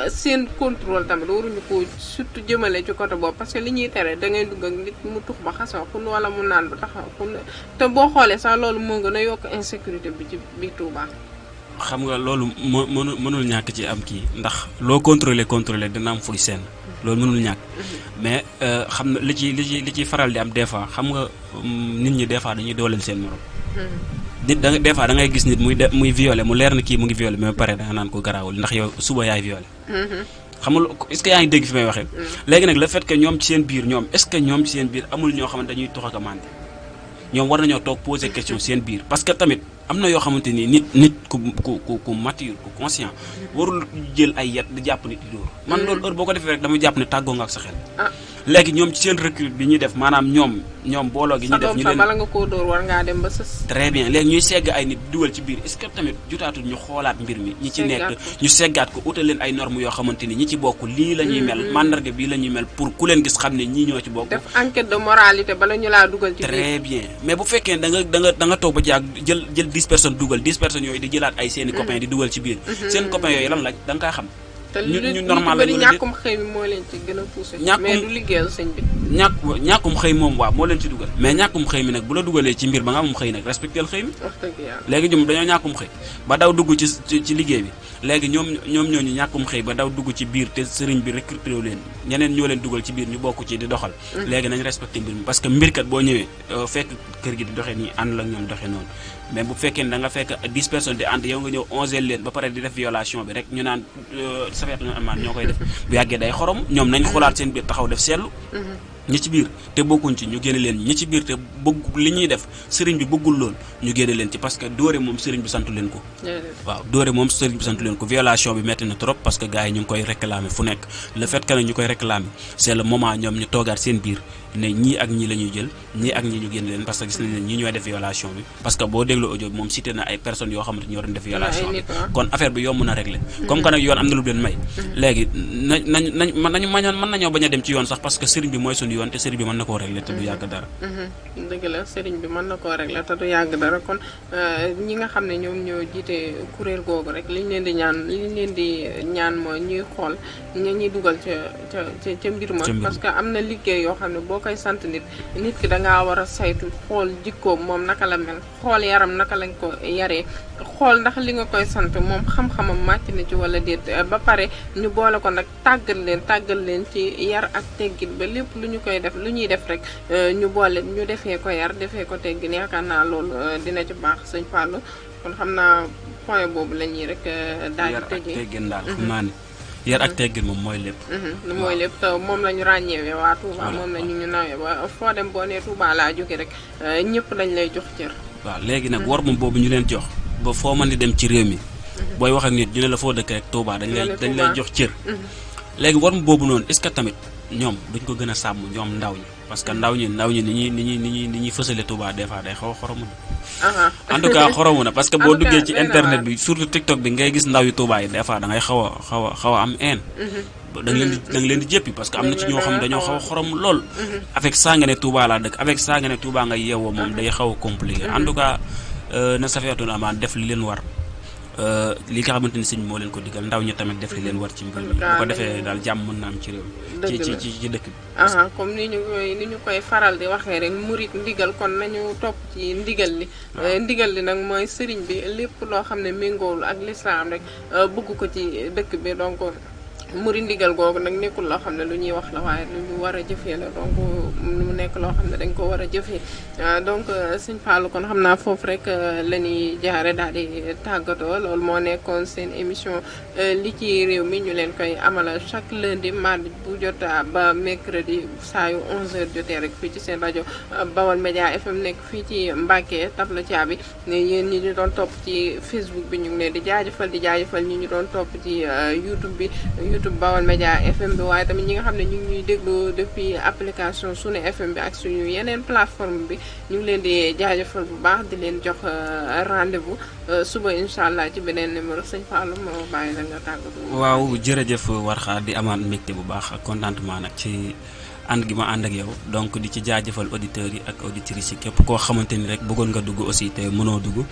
seen contrôle tamit waruñu ko surtout jëmale ci côté boobu parce que li ñuy tere da ngay dugg ak nit mu tux ba xasoo xun wala mu naan ba taxaw xun te boo xoolee sax loolu moo gën a yokk insécurité bi ci biir Touba. xam nga loolu mënul ñàkk ci am kii ndax loo contrôler dina am fuy seen loolu mënul ñàkk mais xam na li ci faral di am des fois xam nga nit ñi des fois dañuy dooleel seen morom nit des fois da ngay gis nit muy violé mu leer na kii mu ngi violé mais pare da nga naan ko garaawul ndax yow suba yaay violé xam nga est-ce que yaa ngi dégg fi may waxee léegi nag le fait que ñoom ci seen biir ñoom est-ce que ñoom ci seen biir amul ñoo xamante dañuy tux ak a màndi ñoom war nañoo toog poser question seen biir parce que tamit am na yoo xamante ni nit ku mature ku conscient warul jël ay yet di jàpp nit di dóor man loolu heure boo ko defee rek dama jàpp ne tàggoo nga ak sa xel léegi ñoom ci seen recrute bi ñuy def maanaam ñoom booloo gi ñu def ñu leen bala nga koo dóor war ngaa dem ba sës très bien léegi ñuy segg ay nit dugal ci biir est-ce que tamit jutaatul ñu xoolaat mbir mi ñi ci nekk ñu seggaat ko utal leen ay normes yoo xamante ni ñi ci bokk lii la ñuy mel mandarga bii la ñuy mel pour ku leen gis xam ne ñii ñoo ci bokk def enquête de moralité bala ñu laa dugal ci biir très bien mais bu fekkee da nga toog ba jaag jël 10 personnes dugal 10 personnes yooyu di jëlaat ay seeni copains di dugal ci biir seen copains yooyu lan la da nga kaa xam te ñu normal la ñàkkum xëy mi moo leen ci gën a poussé mais du liggéeyal sëñ bi ñàkkum xëy moom waaw moo leen ci dugal mais ñàkkum xëy mi nag bu la dugalee ci mbir ba nga amum xëy nag respecté xëy mi léegi ñoom dañoo ñàkkum xëy ba daw dugg ci liggéey bi léegi ñoom ñooñu ñàkkum xëy ba daw dugg ci biir te sëriñ bi recruté leen ñeneen ñoo leen dugal ci biir ñu bokk ci di doxal léegi nañ respecté mbir mi parce que mbirkat boo ñëwee fekk kër gi di doxee nii ànd la ak ñoom doxee noonu mais bu fekkee ne da nga fekk 10 personnes di ànd yow nga ñëw 11 leen ba pare di def violation bi rek ñu naan Safiatou Amane ñoo koy def bu yàggee day xorom ñoom nañ xoolaat seen biir taxaw def seetlu ñi ci biir te bokkuñ ci ñu génne leen ñi ci biir te bëgg li ñuy def sëriñ bi bëggul lool ñu génne leen ci parce que dóore moom sëriñ bi santu leen ko waaw dóore moom sëriñ bi santu leen ko violation bi metti na trop parce que gars yi ñu ngi koy réclamer fu nekk le fait que ñu koy réclamer c'est le moment ñoom ñu toogaat seen biir ne ñii ak ñii la ñuy jël ñii ak ñii ñu génne leen parce que gis nañ ne ñii ñooy def violation bi parce que boo déglu audio bi moom cité na ay personnes yoo xamante ñoo doon def violation bi kon affaire bi yomb na régler comme que nag yoon am na lu leen may léegi mën nañoo bañ a dem ci yoon sax parce que sëriñ bi mooy suñu yoon te sëriñ bi mën na koo régler te du yàgg dara dëgg la sëriñ bi mën na koo régler te du yàgg dara kon ñi nga xam ne ñoom ñoo jiite kuréel googu rek liñ leen di ñaan mooy ñuy xool ñuy dugal ca mbir ma parce que am na liggéey yoo xam ne boo koy sant nit ki dangaa war a saytu xool jikkoom moom naka la mel xool yaram naka lañ ko yaree xool ndax li nga koy sant moom xam-xamam màcc na ci wala déet ba pare ñu boole ko nag tàggal leen ci yar ak teggin ba lépp lu ñu koy def lu ñuy def rek ñu boole ñu defee ko yar defee ko teggin yaakaar naa loolu dina ci baax sëñ Fallou kon xam naa point boobu la ñuy rek daal di tëjee teggin daal xam naa ne yar ak teggin moom mooy lépp mooy lépp te moom la ñu ràññeewee waa Touba moom la ñu nawee ba foo dem boo nee Touba laa jóge rek ñëpp dañ lay jox cër waaw léegi nag war moom boobu ñu leen jox ba foo mën di dem ci réew mi booy wax ak nit ñu ne la foo dëkk rek Touba dañ lay jox cër léegi war mu boobu noonu est-ce que tamit ñoom duñ ko gën a sàmm ñoom ndaw ñi parce que ndaw ñi ni ñuy fësale Touba des fois day xaw a xoromu na en tout cas xoromu na parce que boo duggee ci internet bi surtout TikTok bi ngay gis ndaw yu Touba yi des fois da ngay xaw a am haine da nga leen di jéppi parce que am na ci ñoo xam ne dañoo xaw a xorom lool avec ça nga ne Touba laa dëkk avec ça nga ne Touba nga yeewoo moom day xaw a compliqué en tout cas na Safiatou Amane def li leen war li nga xamante ni sëñ moo leen ko digal ndaw ñi tamit def li leen war ci mbir mi bu ko defee daal jàmm mën na am ci réew ci dëkk bi comme ni ñu koy faral di waxee rek murit ndigal kon nañu topp ci ndigal li ndigal li nag mooy sëriñ bi lépp loo xam ne méngoowul ak lislaam rek bëgg ko ci dëkk bi donc muri ndigal googu nag nekkul loo xam ne lu ñuy wax la waaye lu ñu war a jëfee la donc mu nekk loo xam ne dañ ko war a jëfee donc sëñ Fallou kon xam naa foofu rek la ñuy jaare daal di tàggatoo loolu moo nekkoon seen émission li ci réew mi ñu leen koy amala chaque lundi mardi bu jot ba mercredi saa yu 11h jotee rek fii ci seen rajo Bawol Média FM nekk fii ci Mbacké Tabla Thiaby yéen ñi ñu doon topp ci Facebook bi ñu ngi leen di jaajëfal ñi ñu doon topp ci YouTube bi YouTube Bawol Média FM bi waaye tamit ñi nga xam ne ñu ngi ñuy déglu depuis application Sunu FM bi ak suñu yeneen plateforme bi ñu ngi leen di jaajëfal bu baax di leen jox rendez-vous suba incha allah ci beneen numéro sëñ Fallou moo bàyyi la nga tàggatoo. waaw jërëjëf Warxa di amaan mbégte bu baax ak contentement nag ci ànd gi ma ànd ak yow donc di ci jaajëfal auditeurs yi ak auditrices yi képp koo xamante ni rek bëggoon nga dugg aussi te mënoo dugg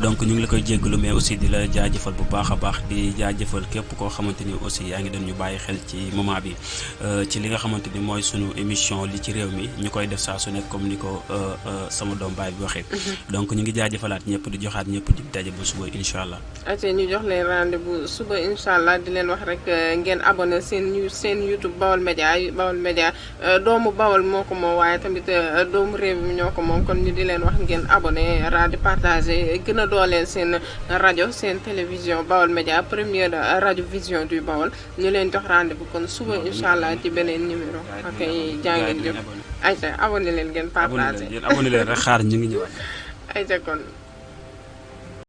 donc ñu ngi la koy jéggalu mais aussi di la jaajëfal bu baax a baax di jaajëfal képp koo xamante ni aussi yaa ngi doon ñu bàyyi xel ci moment bi ci li nga xamante ni mooy sunu émission li ci réew mi ñu koy def saa su nekk comme ni ko sama doom baay bi waxee donc ñu ngi jaajëfalaat ñëpp di joxaat ñëpp di daje ba suba incha allah. ñu jox leen rendez-vous suba incha allah di leen wax rek ngeen abonné seen YouTube Bawol Média doomu Bawol moo ko moom waaye tamit doomu réew mi ñoo ko moom kon ñu di leen wax ngeen abonné di partagé gën a dooleel seen rajo seen télévision Bawol Média première radio vision du Bawol ñu leen jox rendez-vous kon suba incha allah ci beneen numéro ok jàngeen jëf ayca abonné leen ngeen partagé abonné leen rek xaar ñu ngi ñëwaat ayca kon